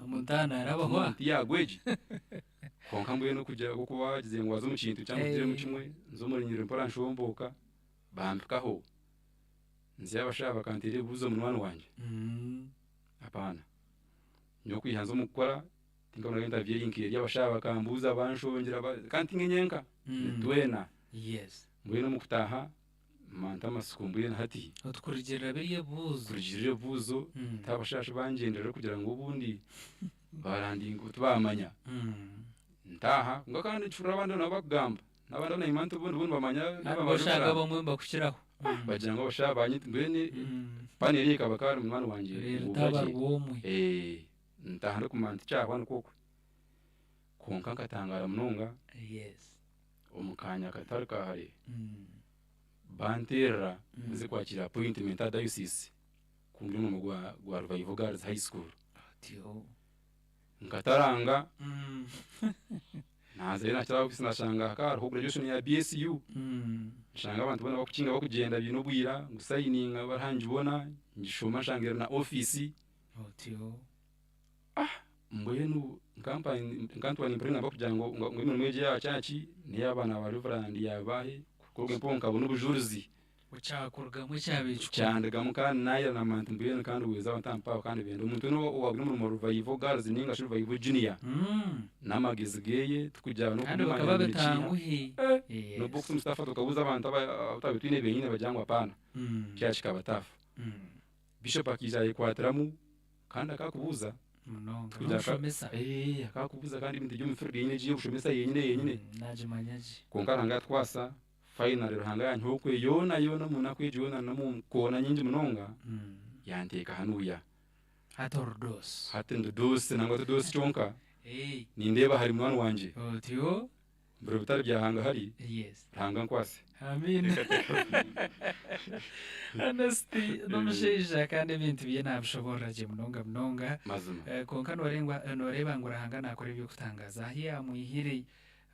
B: Omuntu aha naarabaho aha.
A: omuntu yaagwa egi. Kwonka mbwenu kugira ahabw'okuba wagize ngu waza omu kintu kyangwa ogiremu kimwe, nza omu runyiriri mpora nshomboka, bampikaho. Nzayo abashaho bakanteera ebibuuzo munywani wangye. Apaana. Nyowe kwiha nza omu kukora, tinkabonaga interview eri nk'eri abashaho bakambuuza banshongyera kandi tinye nyenka, nitwena. Mbwenu omu kutaaha, manta amasiko mbwenu hati.
B: Otukurugirira biri ebibuuzo.
A: Kurugirira ebibuuzo, ti abashaho bangyenderera kugira ngu obundi barandinga tibamanya. Ntaaha, kwonka kandi nkihurira abandi nabo bakugamba, n'abandi abu naimwe nti obundi bo nibamanya
B: Oshanga abamwe nibakukiraho.
A: Bagira ngu abashaho banyita mbwenu paano eri ekaba kari munywani wangye
B: Reero
A: ngu
B: taaba
A: bagye.
B: rwomwe.
A: Ntaaha ndikumanya nti kyahwa nikwo okwe. Kwonka nkatangaara munonga omu kaanya katari ka hare banteerera nze kwakiira appointment aha diocese kundya omurimo gwa Revival Girls High School.
B: Otyo.
A: Nkataranga nazayo nakira aha ofiisi nashanga hakaba hariho graduation ya BSU. Nshanga abantu boona bakukinga bakugyenda biine obwira ngu sayininga bariha ngibona ngishoma nshanga eri na ofiisi.
B: Otyo.
A: Mbwenu nkantuba nimpurira bakugira ngu emirimo egi eya church n'ey'abaana ba Reverand yabahe kuruga mpaho nkabona obujurizi.
B: Kyakurugamu ekyabaire kikuru.
A: Kyandugamu kandi nayira namanya nti mbwenu kandi weeza ntampaho kandi benda omuntu weena owabwine omurimo Revival Girls ninga shi Revival Junior n'amagezi geeye tikugira
B: Kandi
A: n'okumumanya
B: bakaba
A: ngu nikiiha.
B: bitanguhi.
A: Nobu okuta omu staff tukabuuza abantu abu twabaire twine benyine bagira ngu apaana kiriya kikaba tough. Bishop akaija ayekwatiramu kandi akakubuuza
B: Munonga.
A: Kugira
B: N'omushomesa.
A: Akakubuuza kandi ebintu eby'omu field yenyine egi ey'obushomesa yenyine yenyine.
B: Nagimanya gye.
A: Kwonka Ruhanga yatukwasa finally Ruhanga yanyiha okwe yoona yoona omu naku egyo yoona n'omu koona nyingi munonga yanteeka hanuuya.
B: Hati ori doosi.
A: Hati ndi doosi nangwa ti doosi kyonka nindeeba hari munywani wangye.
B: Otyo.
A: Biro bitari bya hangahari,
B: Yes.
A: Ruhanga ankwase.
B: Amiina. Honest n'omushaija kandi ebintu bye nabishoboorora gye munonga munonga.
A: Mazima.
B: Eh, Kwonka noorengwa nooreeba ngu Ruhanga naakora eby'okutangaaza. Ahu yaamwihire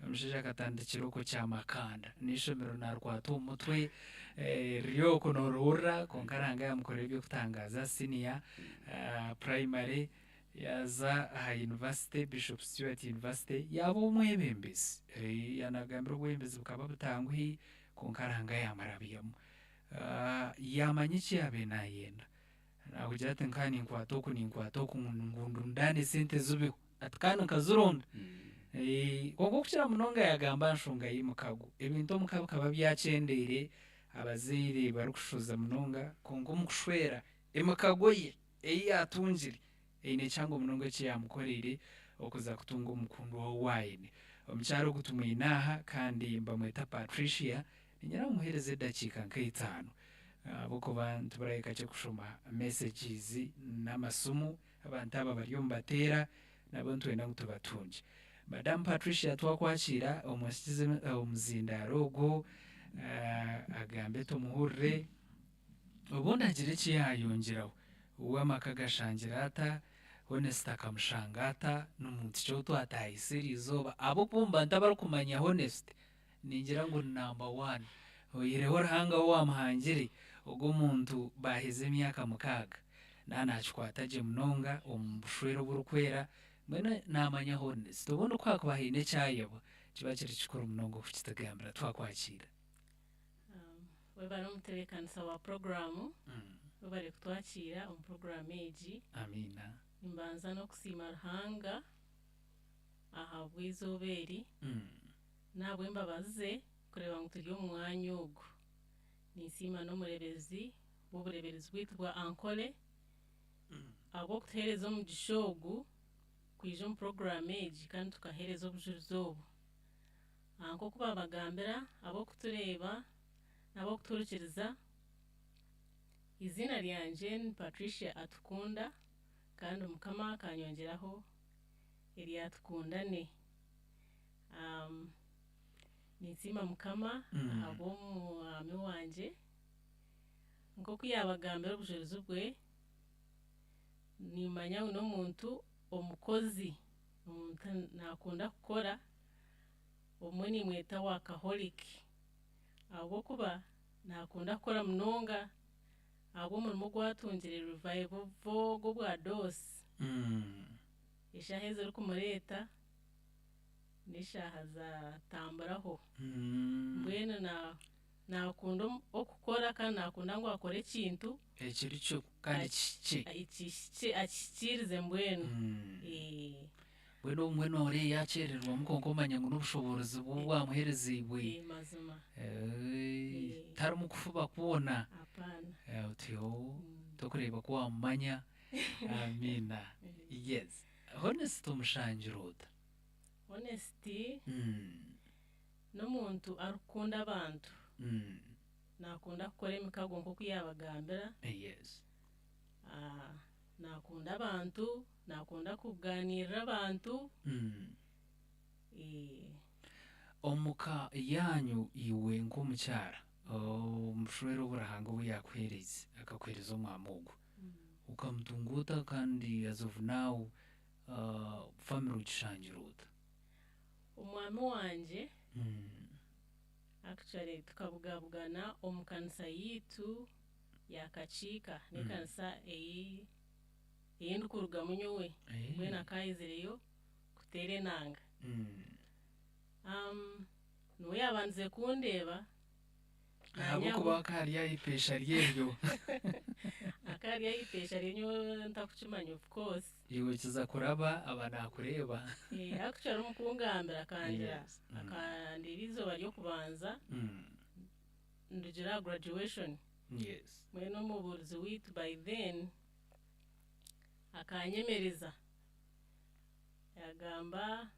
B: omushaija akatandikira okwo Kyamakanda n'eishomero naarikwata omu mutwe eh, riri okwo noorihurira kwonka Ruhanga yaamukorera eby'okutangaaza senior, ah, primary Yaaza aha yunivasite, Bishop Stuart University, yaaba omwebembezi. Yaanagambira obwebembezi bukaba butanguhi kwonka Ruhanga yaamurabyamu. Yaamanya eki yaabaire naayenda. Naakugira ati nka ninkwata oku ninkwata oku ngu ndundaane esente zibeho. Ati kandi nkazironda. Kwonka okukira munonga yaagamba aha nshonga y'emikago. Ebintu omuka bikaba byakyendeire, abazaire barikushoza munonga, kwonka omu kushwera emikago ye ei yaatungire eine kihango munonga eki yaamukoreire okuza kutunga omukundwa we ou aine. Omukyara ogu tumwine aha kandi nibamweta Patricia, niinyenda mumuheereze edakiika nka itaano ahabw'okuba nituburayo kakye kushoma messages n'amasimu abantu aba bariyo nibateera nabo nitwenda ngu tubatungye. Madamu Patricia twakwakiira omusikize omuzindaaro ogwo agambe tumuhurire. Obundi agire eki yaayongyeraho. We amaka agashangire ata? Honest akamushanga ata? Ni muntu ki ou twataahisa eriizooba? Ahabw'okuba omu bantu abarikumanya Honest, ningira ngu ni namba waani. Oihireho Ruhanga we owaamuhangire, ogwo omuntu baaheza emyaka mukaaga, naaba naakikwata gye munonga omu bushwere oburikwera, mbwenu naamanya Honest. Obundi ku haakuba haine ekyayebwa, kiba kiri kikuru munonga okukitugambira twakwakiira.
E: Webare omutebeekanisa wa puroguraamu, webare kutwakiira omu puroguraamu egi.
B: Amiina.
E: Nimbanza n'okusiima Ruhanga ahabw'eizooba eri n'ahabw'embabazi ze kureeba ngu turi omu mwanya ogu. Ninsiima n'omureeberezi w'obureeberezi bwaitu bwa Ankole ahabw'okutuheereza omugisha ogu kwija omu puroguraamu egi kandi tukaheereza obujurizi obu. Nk'oku baabagambira ab'okutureeba n'ab'okutuhurikiriza, eiziina ryangye ni Patricia Atukunda kandi Mukama akanyongyeraho erya Tukundane. Ninsiima Mukama ahabw'omwami wangye, nk'oku yaabagambira obujurizi bwe, nimmanya ngu n'omuntu omukozi, omuntu naakunda kukora. Obumwe nimweta workaholic ahabw'okuba naakunda kukora munonga ahabw'omurimo ogu atungire revival ogw'obwa doosi. Eshaaha ezi orikumureeta n'eshaaha za tamburaho. Mbwenu naakunda okukora kandi naakunda ngu akore ekintu.
B: Ekiri kyo kandi kihikye.
E: Akihikiirize mbwenu.
B: Mbwenu obumwe nooreeba yaakyerererwamu kwonka omanya ngu n'obushoboorozi bwe obwamuheereziibwe.
E: Mazima.
B: Tarimu kufuba kwona.
E: Apaana.
B: Otyo torikureeba ku waamumanya. Amiina. Yes. Honest omushangire ota?
E: Honest n'omuntu arikukunda abantu. Naakunda kukora emikago nk'oku yaabagambira.
B: Yes.
E: Naakunda abantu, naakunda kugaaniirira abantu.
B: Omu ka yaanyu iwe nk'omukyara, omushwere obu Ruhanga obu yaakuheereize, akakuheereza omwami ogwo, okamutunga ota kandi as of now famire ogishangire ota?
E: Omwami wangye actually tukabugabugana omu kanisa yaitu ya Kakiika, n'ekanisa ei ei ndikurugamu nyowe, mbwenu akaayizireyo kuteera enanga. Niwe yaabandize kundeeba.
B: Ahabw'okuba akaba ari aha ipeesha ryeryo.
E: Akaba ari aha ipeesha rye nyowe ntakukimanya of course.
B: Iwe okiza kuraba aba naakureeba.
E: Actually omu kungambira akangira, akandeeba eizooba ry'okubanza. Ndugire aha graduation.
B: Yes.
E: Mbwenu omubuurizi waitu by then akanyemereza yagamba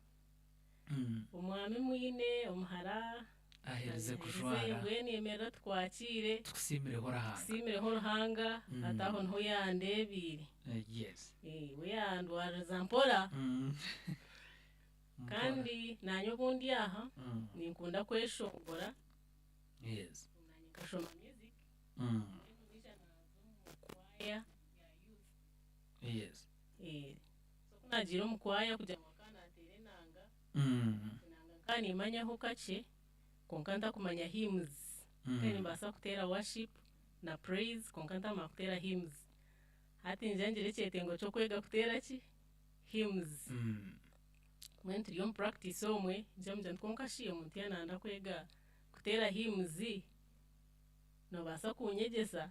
E: omwami mwine omuhara
B: Aherize kujwara.
E: Mbwenu yemerera tukwakiire.
B: Tukusiimireho Ruhanga.
E: Tukusiimireho Ruhanga hati aho niho yandeebiire.
B: Yes.
E: We yandwaririza mpora. Kandi naanye obundi aha
B: Mm.
E: ninkunda kweshongora.
B: Yes.
E: Naanye nkashoma music. Mbwenu naija naaza omu kwaya ya youth.
B: Yes.
E: So ku naagiire omu kwaya kugira ngu nkaba naateera enanga, enanga nkaba nimmanyaho kakye kwonka ntakumanya hymns. Nkaba nimbaasa kuteera worship na praise kwonka ntamanya kuteera hymns. Hati ningira ngira ekyetengo ky'okwega kuteera ki? Hymns. Mbwenu turi omu practice omwe, ngira mugira nti kwonka shi omuntu yaaba naayenda kwega kuteera hymns, noobaasa kunyegyesa?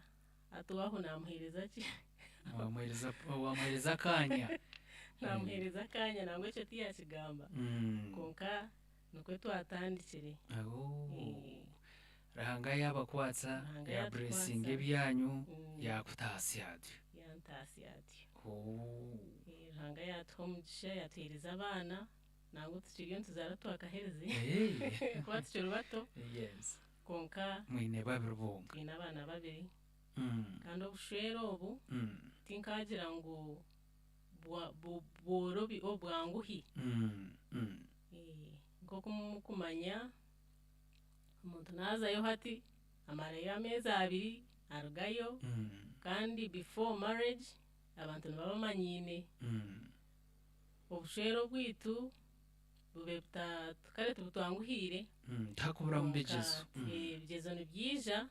E: Hati waaho naamuheereza ki?
B: Wamuheereza wamuheereza akaanya.
E: Naamuheereza akaanya nangwa ekyo tiyaakigamba. Kwonka nikwo twatandikire.
B: Oh. Ruhanga yaabakwatsa,
E: Ruhanga
B: yaaburesinga
E: yaatukwatsa.
B: ebyanyu, yaakutaasya atyo.
E: Yantaasya atyo.
B: Oh.
E: Ruhanga yaatuha omugisha, yaatuheereza abaana, nangwa tukiriyo nituzaara twakaherize
B: Hey.
E: kuba tukiri bato.
B: Yes.
E: Kwonka
B: Mwine babiri bonka.
E: twine abaana babiri. Kandi obushwere obu tinkaagira ngu bworobi obwanguhi. Nk'oku mukumanya omuntu naazayo hati amarayo ameezi 2 arugayo. Kandi before marriage abantu nibaba bamanyiine. Obushwere obwitu bube buta kare tibutwanguhiire.
B: Tihakuburamu
E: Kwonka
B: bigyezo.
E: Ebigyezo nibyija.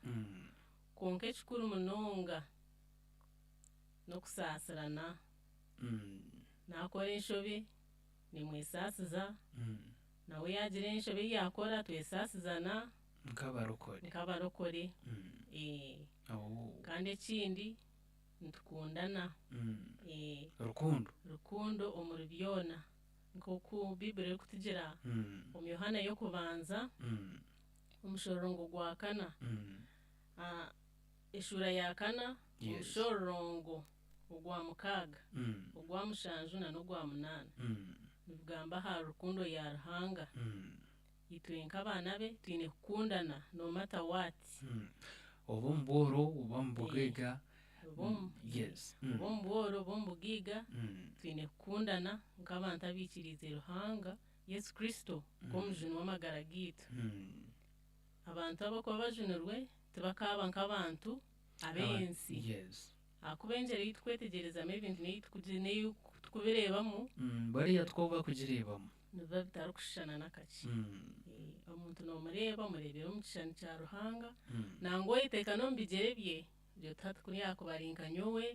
E: Kwonka ekikuru munonga n'okusaasirana. Naakora enshobe nimwesaasiza. Nawe yaagira enshobe ei yaakora twesaasizana.
B: Nk'abarokore.
E: Nk'abarokore.
B: Oh.
E: Kandi ekindi nitukundana.
B: Rukundo.
E: Rukundo omuri byona. Nk'oku Biibuli erikutugira omu Yohaana y'okubanza omushororongo gwa 4. Eshuura ya 4 omushororongo ogwa 6, ogwa 7 na n'ogwa 8. Nibugamba aha rukundo ya Ruhanga. Itwe nk'abaana be twine kukundana no matter what.
B: Oba omu bworo oba omu bugaiga.
E: Oba omu bworo oba omu bugaiga twine kukundana nk'abantu abaikiriize Ruhanga Yesu Kristo nk'omujuni w'amagara gaitu. Abantu abakuba bajunirwe tibakaaba nk'abantu ab'ensi.
B: Yes.
E: Ahakuba engyero ei tukwetegyerezamu ebintu n'ei tukubireebamu
B: Bariya tikwo bakugireebamu.
E: Nibiba bitarikushushana n'akakye. Omuntu noomureeba omureebera omu kishushani kya Ruhanga, nangwa oyeteeka n'omu bigyere bye, ogira oti hati kuri yaakuba ari nka nyowe.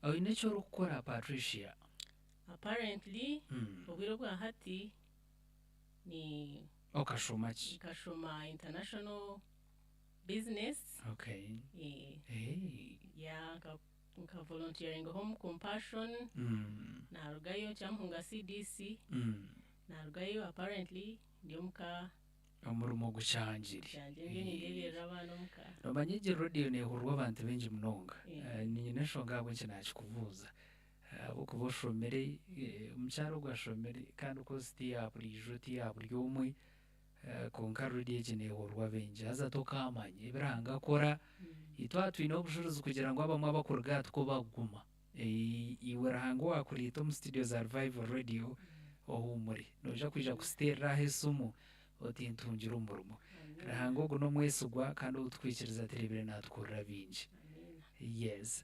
B: Oine eki orikukora Patricia?
E: Apparently, obwire obwa hati ni
B: Okashoma ki?
E: Nkashoma international business.
B: Okay. Hey.
E: Yeah, nka volunteering home compassion. Narugayo Kyamuhunga CDC. Narugayo apparently ndi omuka.
B: Omurimo gukyangire.
E: Kyangire ndiyo nindeeberera abaana omuka.
B: Nomanya egi rediyo neehurwa abantu baingi munonga. Niinyine enshonga ahabw'enki naakikubuuza. Ahabw'okuba oshomire, omukyara ogu ashomire kandi course ti ya buriijo ti ya buri omwe, kwonka rediyo egi neehurwa baingi. Haza tokaamanya ebi Ruhanga akora, itwe aha twine obujurizi kugira ngu abamwe abakuruga aha tikwo bakuguma. Iwe Ruhanga owaakureeta omu studio za Revival Radio ohuumure. Noija kwija kusiteerera aha esimu oti ntungire omurimo. Ruhanga ogu n'omwesigwa kandi ou tukwikiriza tureebire naatukorera bingi. Yes.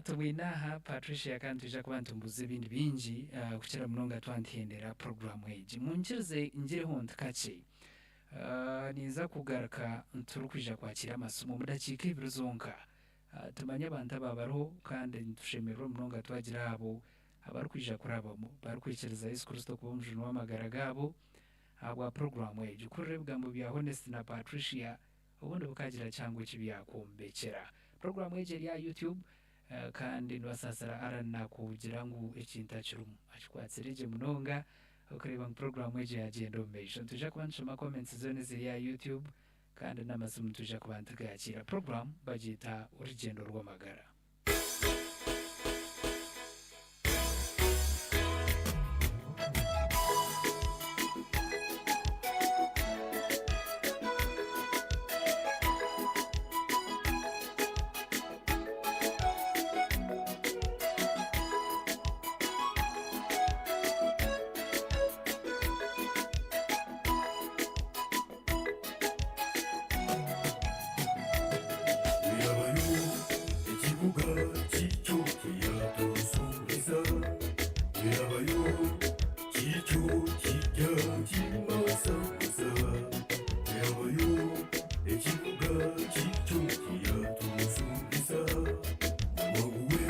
B: Tumwine aha Patricia kandi nitwija kuba nitumubuuza ebindi bingi kukira munonga twantuhendera puroguraamu egi. Munyikirize ngireho nti kakye. Ninza kugaruka turikwija kwakira amasimu omu dakiika ibiri zonka. Tumanye abantu aba bariho kandi nitushemererwa munonga twagira abo abarikwija kurabamu barikwikiriza Yesu Kristo kuba omujuni w'amagara gaabo ahabwa puroguraamu egi. Kuhurira ebigambo bya Honest na Patricia obundi bukagira kihango eki byakwombekyera. Puroguraamu egi eri aha YouTube kandi nibasaasira Allan nakugira ngu ekintu akirimu akikwatsire gye munonga okureeba ngu puroguraamu egi yaagyenda omu maisho. Nitwija kuba nitushoma comments zoona eziri aha YouTube kandi n'amasimu nitwija kuba nitugakiira. Puroguraamu bagyeta Orugyendo rw'Amagara.
F: Werabayo kikyo kijja kimasamasa. Werabayo ekibuga kikyo kyeyatusuubiza. Mwanguwe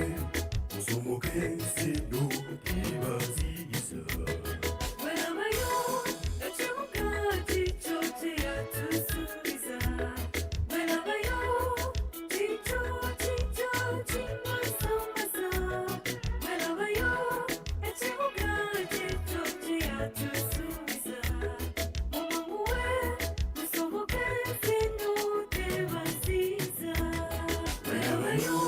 F: musomoke ensi eno tebaziyiza.
G: Werabayo ekibuga kikyo kyeyatusuubiza. Werabayo kikyo kijja kimasamasa. Werabayo ekibuga kikyo kyeyatusuubiza. Mwanguwe musomoke ensi eno tebaziyiza. Werabayo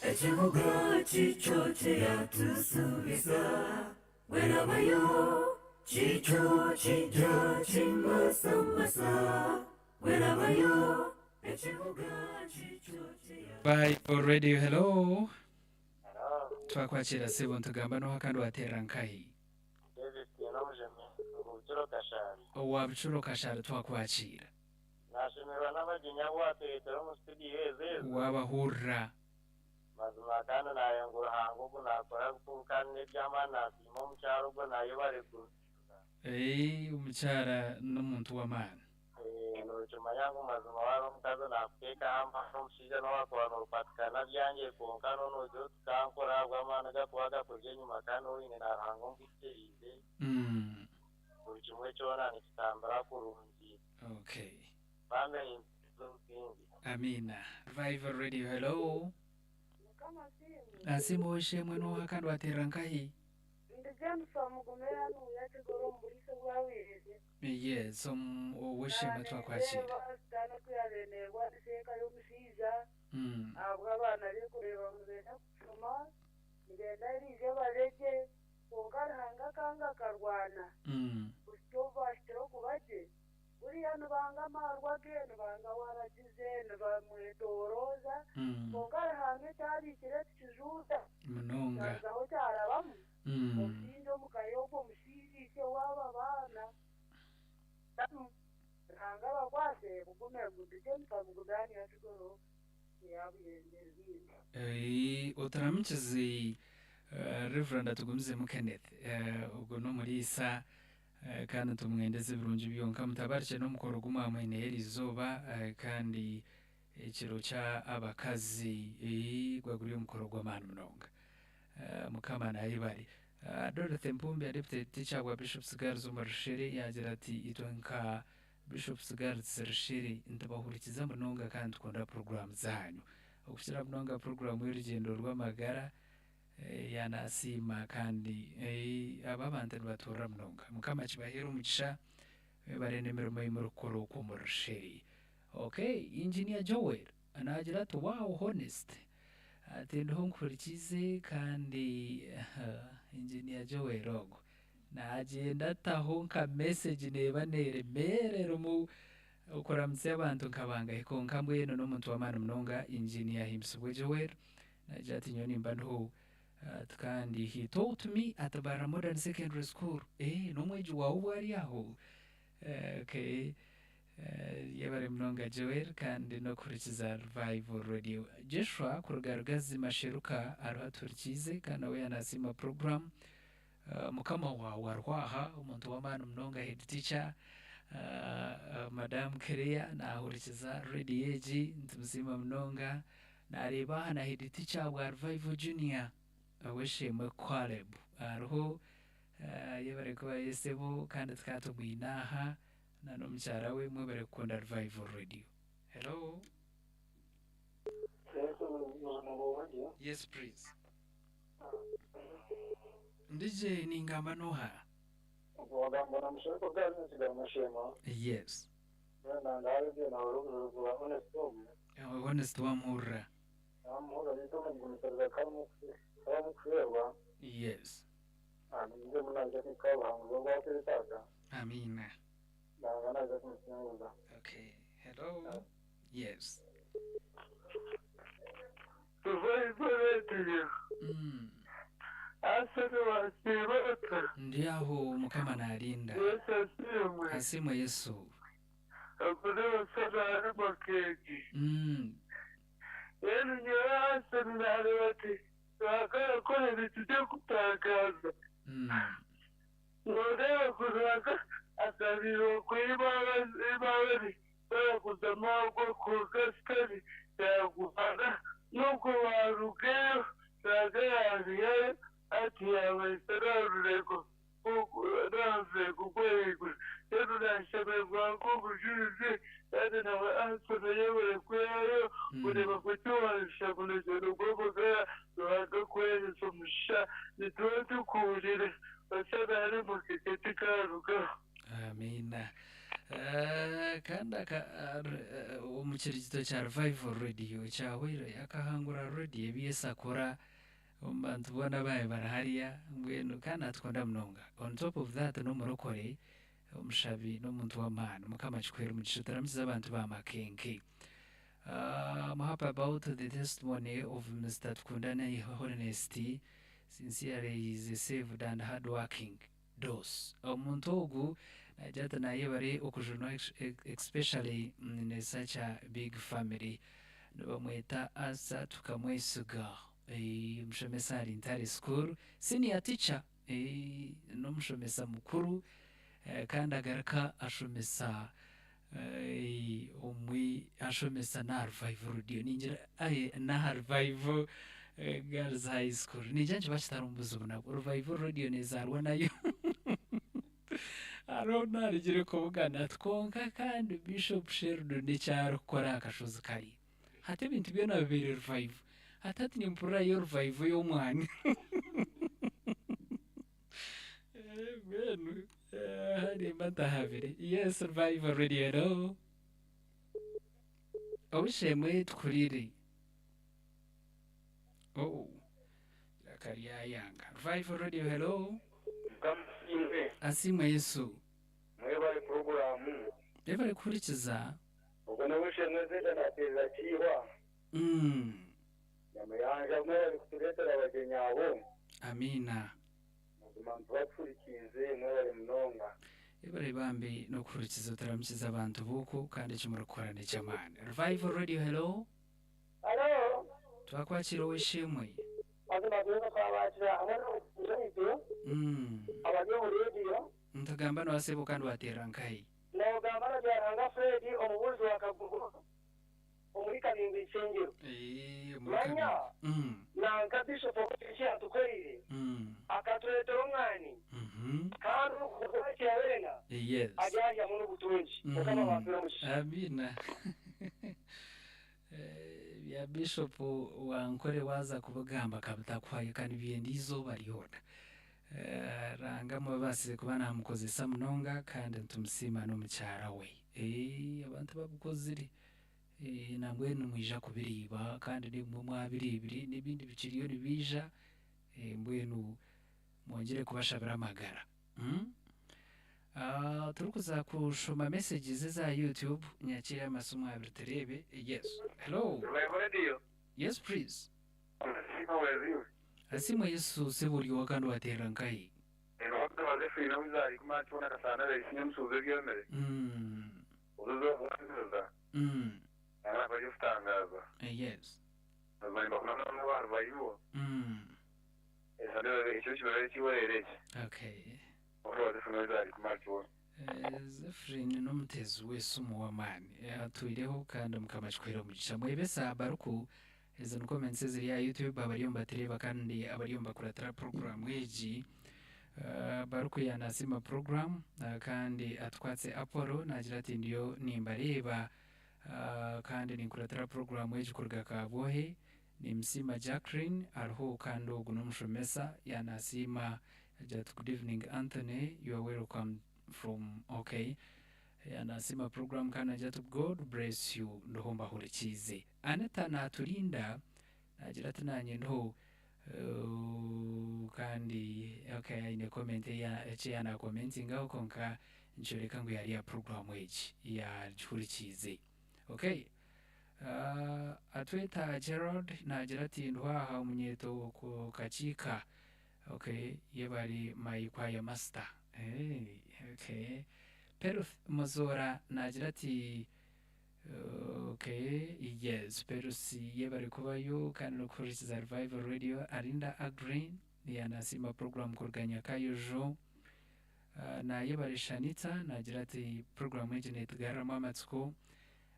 G: ekibuga kikyo kyeyatusuubiza. Werabayo kikyo kijja kimasamasa. Werabayo ekibuga kikyo kyeya
B: Revival Radio, hello. Twakwakira sebo, ntugamba noha kandi wateera nkahi?
H: David N'obujemi Obukiro Kashari.
B: Owa Bucuro Kashari, twakwakira.
H: Nashemerwa n'abagyenyi abu watureetera omu studio ezi.
B: Wabahurra.
H: Mazima, kandi nayenga Ruhanga ogu nakora bikuru kandi n'eby'amaani. Nasiima omukyaro ogwo nayo bari.
B: Omukyara n'omuntu w'amaani.
H: Nokimanya ngu mazima waba omukazi nakuteekaho amaani, omushaija nowakuba nopatikana byangye, kwonka nonogira otukankora ahabw'amaani gakuba gakurya enyuma kandi oine na Ruhanga omwikiriize, buri kimwe kyona nikitambura kurungi. Bambe obusinge.
B: Amina. Revival Radio, hello. Asiima oweshemwe, noha kandi wateera nkahi?
I: Ndi Jennifer Mugumera n'Omunyakigoro omu buriisa bwabirizi.
B: Yes, oweshemwe, twakwakira.
I: Sitaane ku yabenerwa eka y'omushaija ahabw'abaana be kureeba ngu benda kushoma, nibenda eriija baregye, kwonka Ruhanga akanga akarwana kuhitsya obu baahikire okuba gye. Buriya nibanga amaarwa ge, nibanga waragize, nibamwetorooza, kwonka Ruhanga ekyabiikire tikijuuta.
B: Munonga.
I: Kyarugaho kyarabamu obusingye omu ka y'ogwo mushaija ishe waaba baana. Ruhanga abakwase bugume. Ndi Jennifer Mugumera Nyakigoro eyabuyenzerwire.
B: Oturamukize Reverend Atugumizemu Kenneth, ogwo n'omuriisa, kandi tumwendeze ebirungi byonka. Mutabarikye n'omukoro gumwamwine eri izooba, kandi ekiro kya abakazi, gwa guri omukoro gw'amaani munonga. Mukama nayebare. Dorothy Mpumbi, deputy teacher wa Bishops Girls omu Rushere, yagira ati itwe nka Bishops Girls Rushere ntibahurikiza munonga kandi tukunda program zanyu, okukira munonga program y'orugendo rw'amagara. Yanasiima kandi aba abantu nibaturira munonga. Mukama kibaheera omugisha, barenda emirimo ei murikukora okwo omu Rushere. Okay, Engineer Joel nagira ati wow, honest, ati ndiho nkuhurikize. Kandi Engineer Joel ogwo nagyenda ataho nka message neeba neeremeera erimu okuramutsa abantu nkabangahe, konka mbwenu n'omuntu w'amaani munonga. Engineer Himbisibwe Joel nagira ati nyowe nimba ndiho, kandi he taught me at Bara Modern Secondary School. N'omwegi wawe obu ari aho. Okay, yebare munonga Joel kandi n'okuhurikiza Revival Radio. Joshua kuruga Rugazi Masheruka ariho atuhurikiize kandi nawe yanasiima program. Mukama wawe arwaha omuntu w'amaani munonga, head teacher Madam Kereya, nahurikiza radio egi, nitumusiima munonga. Nareeba aha na head teacher bwa Revival Junior, oweshemwe Caleb hariho, yebare kuba yesebo kandi tukaba tumwine aha na n'omukyara we. Mwebare kukunda Revival Radio. Hello. Yes please, ndije ningamba noha?
H: Wagamba na mushariko gazi nsigara mashema.
B: Yes.
H: Nandabyo nawe ruguru honest ogu.
B: Honest wamuhurira.
H: Namuhura bito mugumisiriza kamukuferwa. Agumize munaje kukabuhanguzi bwakwetaaga.
B: Amina.
H: Nanga naje kumusinguza.
B: Okay, hello, yes.
J: Revival Radio. Asante wasibata.
B: Ndi aho, Mukama narinda.
J: Yesu asiimwe.
B: Asimwe Yesu.
J: Akuleba sana ari makengi. Rero nyowe Hasani nareba ati bakakora ibintu byo kutangaza. Noreeba ku Ruhanga akabiire okwe ei barakuzamu ahabwo kwonka sitaani yaagumana n'okwo baarugayo Ruhanga yaabihayo hati yaabahitsya n'aha rurengo n'aha rurengo rw'ahaiguru. Mbwenu naashemererwa nk'omujurizi kandi nawe Anthony yebare kwehayo kureeba ngu tiwaasha murugyendo rw'amagara Ruhanga akuheereze omugisha nituba tukuhurire Oshana ahari mukeke tikarugaho.
B: Amiina. Kandi omu kirigito kya Revival Radio kyahweire akahangura Radio ebi Yesu akora omu bantu boona abaabaire bari hariya mbwenu kandi natukunda munonga. On top of that n'omurokore, omushabi n'omuntu w'amaani. Mukama akikuhere omugisha otaramukize abantu ba Makenke. I'm happy about the testimony of Mister Tukundane Honesty, sincerely he is a saved and hardworking. Dos. Omuntu ogu nagira ati nayebare okujunwa especially in such a big family. Nibamweta Asa Tukamwesiga. Omushomesa ahari Ntare school, senior teacher, n'omushomesa mukuru kandi agaruka ashomesa Omwe ashomesa n'aha Revival Radio ningira n'aha Revival Girls High School ningira nikiba kitarimu buzibu nabwo Revival Radio nezaarwa nayo hariho obu naarugire kubugana kwonka kandi Bishop Sheldon eki arikukora aha kashozi kariya hati ebintu byona bibaire Revival hati hati nimpurirayo Revival y'omwani. Mbwenu nimba ntahabire. Yes, Revival Radio, hello. Ow'eishe-emwe tukurire. Oh, iraka ryayanga. Revival Radio, hello.
K: Mukama asiimwe.
B: Asiimwe Yesu.
K: Mwebare puroguraamu.
B: Mwebare kuhurikiza.
K: Ogwo n'ow'eishe-emwe Zeda naateerera Kiihwa. Nyamuyanja mwebare kutureetera abagyenyi abo.
B: Amiina.
K: Mazima nituba tuhurikiize mwebare munonga.
B: Yebare bambi nokuhurikiza otaramukize abantu boku kandi eki murikukora nekyamaani. Revival Radio hello.
L: Hello.
B: Twakwakira ow'eishe-emwe.
L: Mazima twena twabakira hamwe n'omukiza waitu abari omu rediyo.
B: Ntagamba noha sebo kandi wateerera nkahi?
L: Nogamba na Byaruhanga Fred omubuurizi wa Kagugu omuri Kabingo Eichengyero. Manya nanka Bishop eki yatukoreire akatureetera omwani kandi orikugwakira weena aryaryamu n'obutungi. Mukama abampere omugisha.
B: Amiina. Ebya Bishop wa Nkore waaza kubigamba akabitakuhayo ka nibyenda eizooba ryona. Ruhanga amubaasize kuba naamukozesa munonga kandi nitumusiima n'omukyara we. Abantu babikozire nambwenu nimwija kubiriiba kandi n'ebimwe mwabireebire n'ebindi bikiriyo nibiija mbwenu mwongyere kubashabira amagara. Turikuza kushoma messages eza YouTube nyakiire amasimu abiri tureebe. Yes. Hello. Yes please. Asiimwe Yesu sebo ori owa kandi wateerera nkahi? Yes. Okay. Zephyrine n'omuteezi w'esimu w'amaani atwireho kandi Mukama akikuhere omugisha. Mwebesa Baruku Ezo ni comments eziri aha YouTube abariyo nibatureeba kandi abariyo nibakuratira program egi. Baruku yanasiima program kandi atukwatse Apollo nagira ati ndiyo nimbareeba kandi ninkuratira program egi kuruga Kabwohe. Nimusiima Jacqueline ariho kandi ogu n'omushomesa yanasiima agira ati good evening Anthony you are welcome from okay. Nasiima program kandi nagira ati God bless you ndiho mbahurikiize. Anita naturinda nagira ati nanye ndiho kandi okay aine comment eki yanakomentingaho kwonka nikyoreka ngu yari aha program egi yagihurikiize. Okay Atweta Gerald nagira ati ndiho aha omunyeeto Kakiika okay yebare my choir master okay Peruth Muzoora nagira ati okay yes Perusi yebare kubayo kandi nokuhurikiza Revival Radio Arinda Agreen. Yanasiima program kuruga Nyakayojo. Nayebare Shanita nagira ati program egi netugaruramu amatsiko.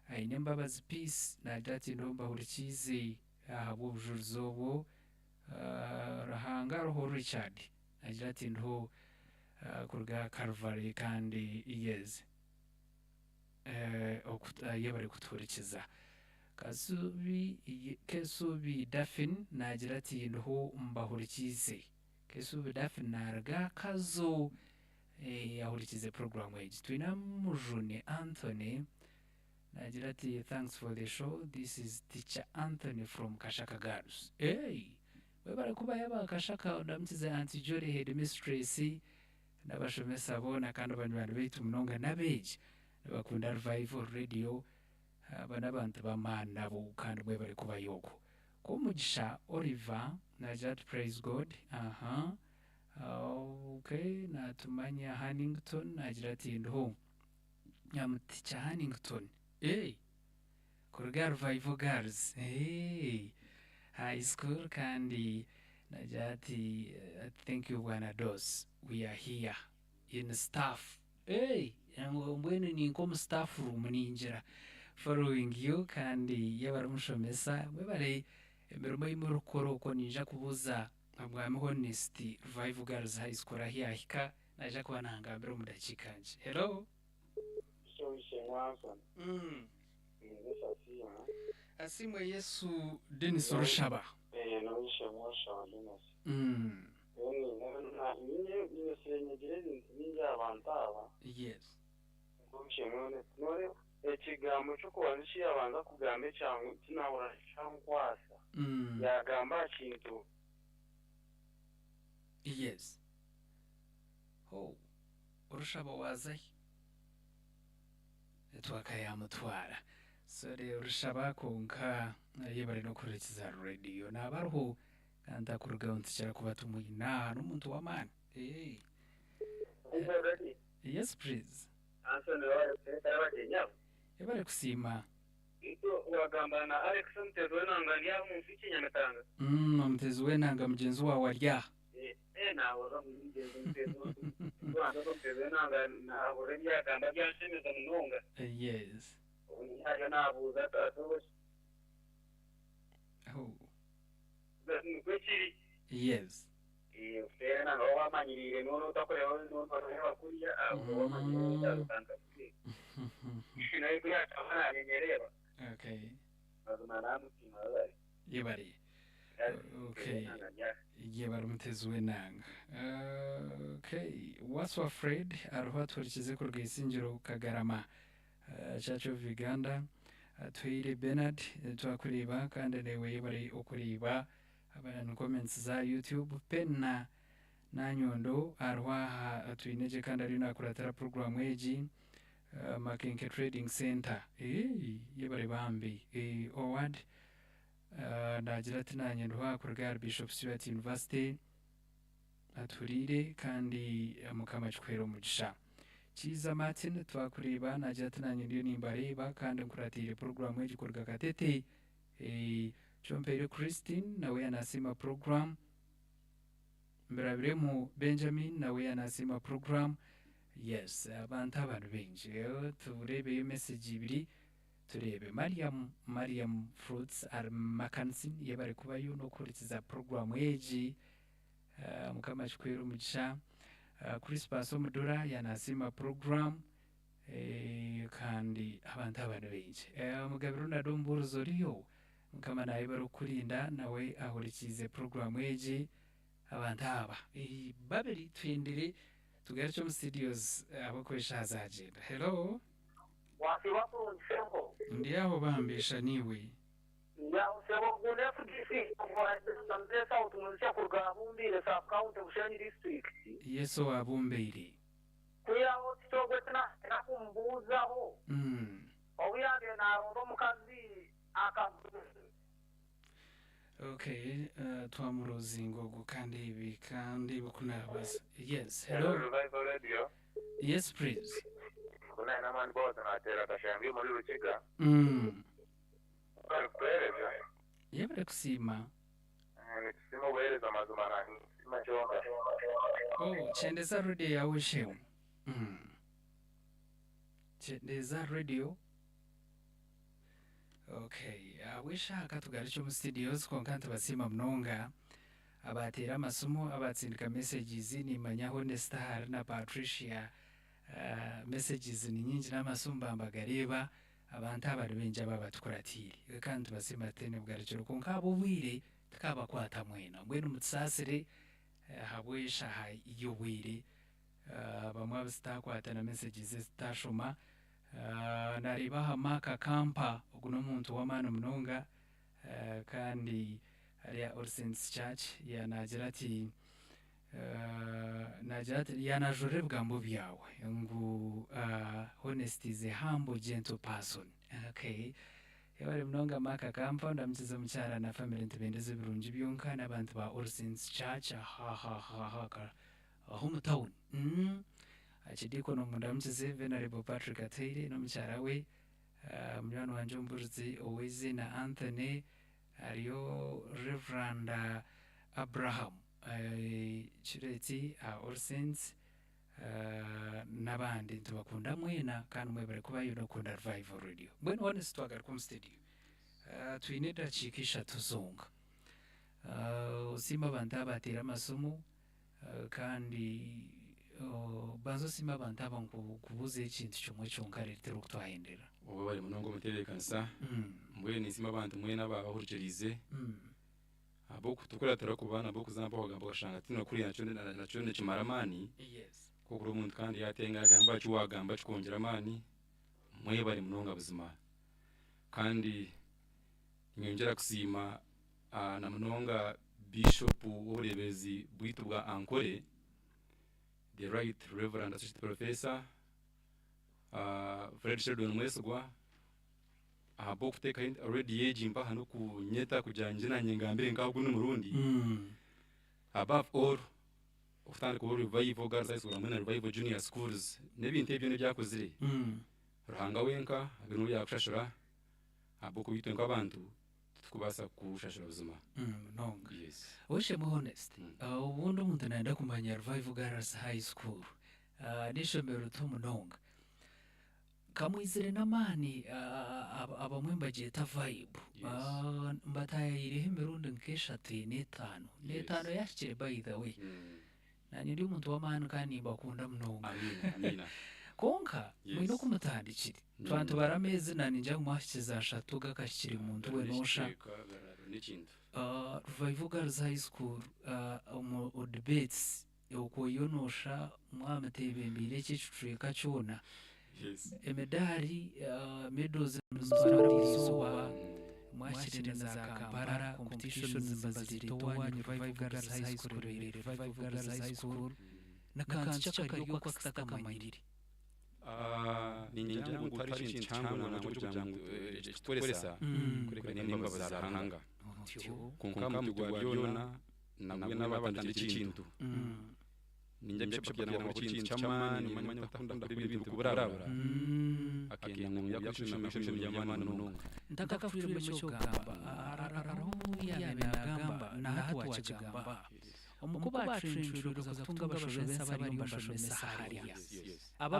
B: Aine Embabazi Peace nagira ati ndiho mbahurikiize ahabw'obujurizi obwo. Ruhanga Aruho Richard nagira ati ndiho kuruga Calvary kandi yes yebare kutuhurikiza. Kasubi Kesubi Daphine nagira ati ndiho mbahurikiize. Kesubi Daphine naruga Kazo ahurikiize program egi. Twine Mujuni Anthony nagira ati thanks for the show this is teacher Anthony from Kashaka Girls. Hey! Webare kubayo aba Kashaka ndamukize Auntie Jolly headmistress n'abashomesa boona kandi abanywani baitu munonga n'abeegi nibakunda Revival Radio aba n'abantu b'amaani nabo kandi mwebare kubayo okwo. Komugisha Oliver nagira ati praise God aha okay natumanya Hannington nagira ati ndiho Teacher Hannington hey kuruga Revival Girls hey high school kandi nagira ati thank you bwana Dos we are here in staff hey mbwenu ninka omu staff room ningira following you kandi yebare mushomesa mwebare emirimo ei murikukora okwo ninja kubuuza Omwami Honest Revival Girls High School ahu yahika naija kuba nangambira omu dakiika nkye. Hello. Asiimwe Yesu Denis Orushaba. Yes.
K: Ekigambo ky'okubanza eki yaabanza kugamba ekyangu tinahurira kyankwasa. Yaagamba aha kintu.
B: Yes. Ho, Orushaba waazahi? Network yaamutwara. Sorry Orushaba kwonka yebare n'okuhurikiza radio. Naaba ariho kandi takurugaho nitukira kuba tumwine aha n'omuntu w'amaani. Hey. Yes please.
K: Anthony wabare kuteeka abagyenyi abo.
B: Yebare kusiima.
K: Beitu wagamba na Alex omuteezi w'enanga ndi aha omunsi y'Ekinyamitanga.
B: Omuteezi w'enanga mugyenzi waawe ari aha.
K: Eh nahurira mugyenzi omuteezi omuteezi w'enanga nahurira ebi yagamba byanshemeza munonga.
B: Yes.
K: Obu hariyo nabuuza ati
B: Oh.
K: Nikwo kiri.
B: Yes.
K: Okuteera enanga waaba wamanyiriire noona otakureeba noreeba kuriya waaba wamanyiriire kyarutandika kuteera. Nawe kuriya akaba naanye nyereeba.
B: Okay.
K: Mazima namusiima webare.
B: Yebare. Okay. Yebare omutezi w'enanga. Okay. Waswa Fred ariho atuhurikize kuruga Isingiro Kagarama. Church of Uganda. Atuhaire Bernard twakureeba kandi naiwe yebare okureeba abantu comments za YouTube. Penna Nanyondo ariho aha atwine gye kandi ariyo nakuratira program egi. Makenke Trading Center. Hey, yebare bambi. Hey, Oward nagira ati nanye ndiho aha kuruga ahari Bishop Stuart University aturiire kandi Mukama akikuhere omugisha. Kiiza Martin twakureeba nagira ati nanye ndiyo nimbareeba kandi nkuratiire program egi kuruga Katete. Hey, Kyompeire Christine nawe yanasiima program. Mbirabiremu Benjamin nawe yanasiima program. Yes, abantu aba ni baingi. Tureebeyo message ibiri tureebe. Mariam, Mariam Fruits ari Makansin yebare kubayo n'okuhurikiza program egi. Mukama akikuhere omugisha. Crispus Omudura yanasiima program. Kandi abantu aba ni baingi. Omugabe Ronald Omubuurizi oriyo, Mukama nayebare okukurinda nawe ahurikiize program egi. Abantu aba babiri tuhindire tugarukye omu studios ahabw'okuba eshaaha zaagyenda. Hello.
L: Wasiiba kurungi sebo.
B: Ndi aho bambi sha niiwe?
L: Ndi aho sebo ogu ni FDC Mzee South Muzikya kuruga Bumbiire sub county Bushenyi district.
B: Yesu owa Bumbiire.
L: Kwihaho eki ogwo eki nahika kumubuuzaho obu yaabaire naaronda omukazi aka.
B: Okay, twamurozinga ogwo kandi ebi kandi oku naabaza. Yes, hello.
M: Hello, Revival Radio.
B: Yes, please.
M: Kuna n'amani bose nateera Kashangi muri Rukiga. Barikuheereza.
B: Yebare kusiima.
M: Nitusima obuheereza mazima na nitusima kyonka.
B: Oh, kyendeza radio yawe shemu. Kyendeza radio. Okay, ahabw'eshaaha tugarukye omu studios kwonka nitubasiima munonga abateera amasimu abatsindika messages nimanya Honest ahari na Patricia messages ni nyingi n'amasimu bambagareeba abantu abari baingi aba batukuratiire kandi nitubasiima tutaine bugarukiro kwonka ahabw'obwire tukabakwata mwena mbwenu mutusaasire ahabw'eshaaha y'obwire bamwe abu tutakwata na messages ezi tutashoma. Nareeba aha Mark Kampa ogu n'omuntu w'amaani munonga kandi hariya All Saints Church yanaagira ati naagira ati yanajurira ebigambo byawe ngu Honest is a humble gentle person. Okay. Yebare munonga Mark Kampa ndamukize omukyara na family nitubendeza ebirungi byonka n'abantu ba All Saints Church aha omu town. Archdeacon omundamukize Venerable Patrick Atuhaire n'omukyara we munywani wangye omuburizi ow'eiziina Anthony hariyo Reverend Abraham Kireti aha All Saints n'abandi nitubakunda mwena kandi mwebare kubayo n'okukunda Revival Radio. Mbwenu Honest twagaruka omu studio twine edakiika ishatu zonka. Osiime abantu abateire amasimu kandi banza osiime abantu aba nkubuuze ekintu kimwe kyonka reero turi okutwahendera.
A: Webare munonga omutebeekanisa. Mbwenu ninsiima abantu mwena abahurikiriize ahabw'okutukuratira kuba nabo kuza mpaho wagamba okashanga tihaine kuriya nakyo nikimara amaani. Kwokuri omuntu kandi yatenga yagamba eki wagamba kikongyera amaani, mwebare munonga buzima. Kandi ninyongyera kusiima na munonga Bishop w'obureeberezi bwaitu bwa Ankole, the right Reverend Associate Professor Fred Sheldon Mwesigwa ahabw'okuteekaho radio egi mpaha n'okunyeta kugira ngu nanye ngambire nk'aha murundi. Above all, okutandikaho Revival Girls High School hamwe na Revival Junior Schools n'ebintu ebyo ebyakozire. Ruhanga wenka abe niwe yakushashura ahabw'okuba itwe nk'abantu titukubaasa kushashura buzima.
B: Munonga.
A: Yes.
B: Ow'eishe-emwe Honest, obundi omuntu nayenda kumanya Revival Girls High School n'eishomero rito munonga. Kamwizire n'amaani abamwe nibagyeta vibe. Mbataayayireho emirundi nk'eshatu n'etaano. N'etaano yahikire by the way. Naanye ndi omuntu w'amaani kandi nimbakunda munonga.
A: Amiina, amiina.
B: Kwonka mwine oku mutandikire. Twaba nitubara ameezi naanye ningira ngu mwahikize ashatu gakahikire muntu we noosha.
A: N'ekintu.
B: Revival Girls High School omu debates okwoyo noosha mwamutebembeire eki ekicweka kyona. Emidaari medals nimuzitwara buri izooba mwahikire na za Kampala competitions nibazireeta owaanyu Revival Girls High School ebaire Revival Girls High School. Ni kantu ki akari oku akatakamanyire?
A: Ningira ngu tihariho ekintu kihango nangwa ekyokugira ngu ekitukoresa kureka n'embabazi za Ruhanga. Kwonka aha mutwe gwa byona nabwe n'abatandikire ekintu. Ningira Bishop kugira ngu akore ekintu ky'amaani omanya otakunda kukora ebintu bikuburabura akenda ngu yakora ekintu by'amaani munonga.
B: Ntakakutwiremu eky'okugamba hariho obu yaabaire naagamba na hati waakigamba omu ku baacwencwire kuza kutunga abashomesa abariyo nibashomesa hariya. Aba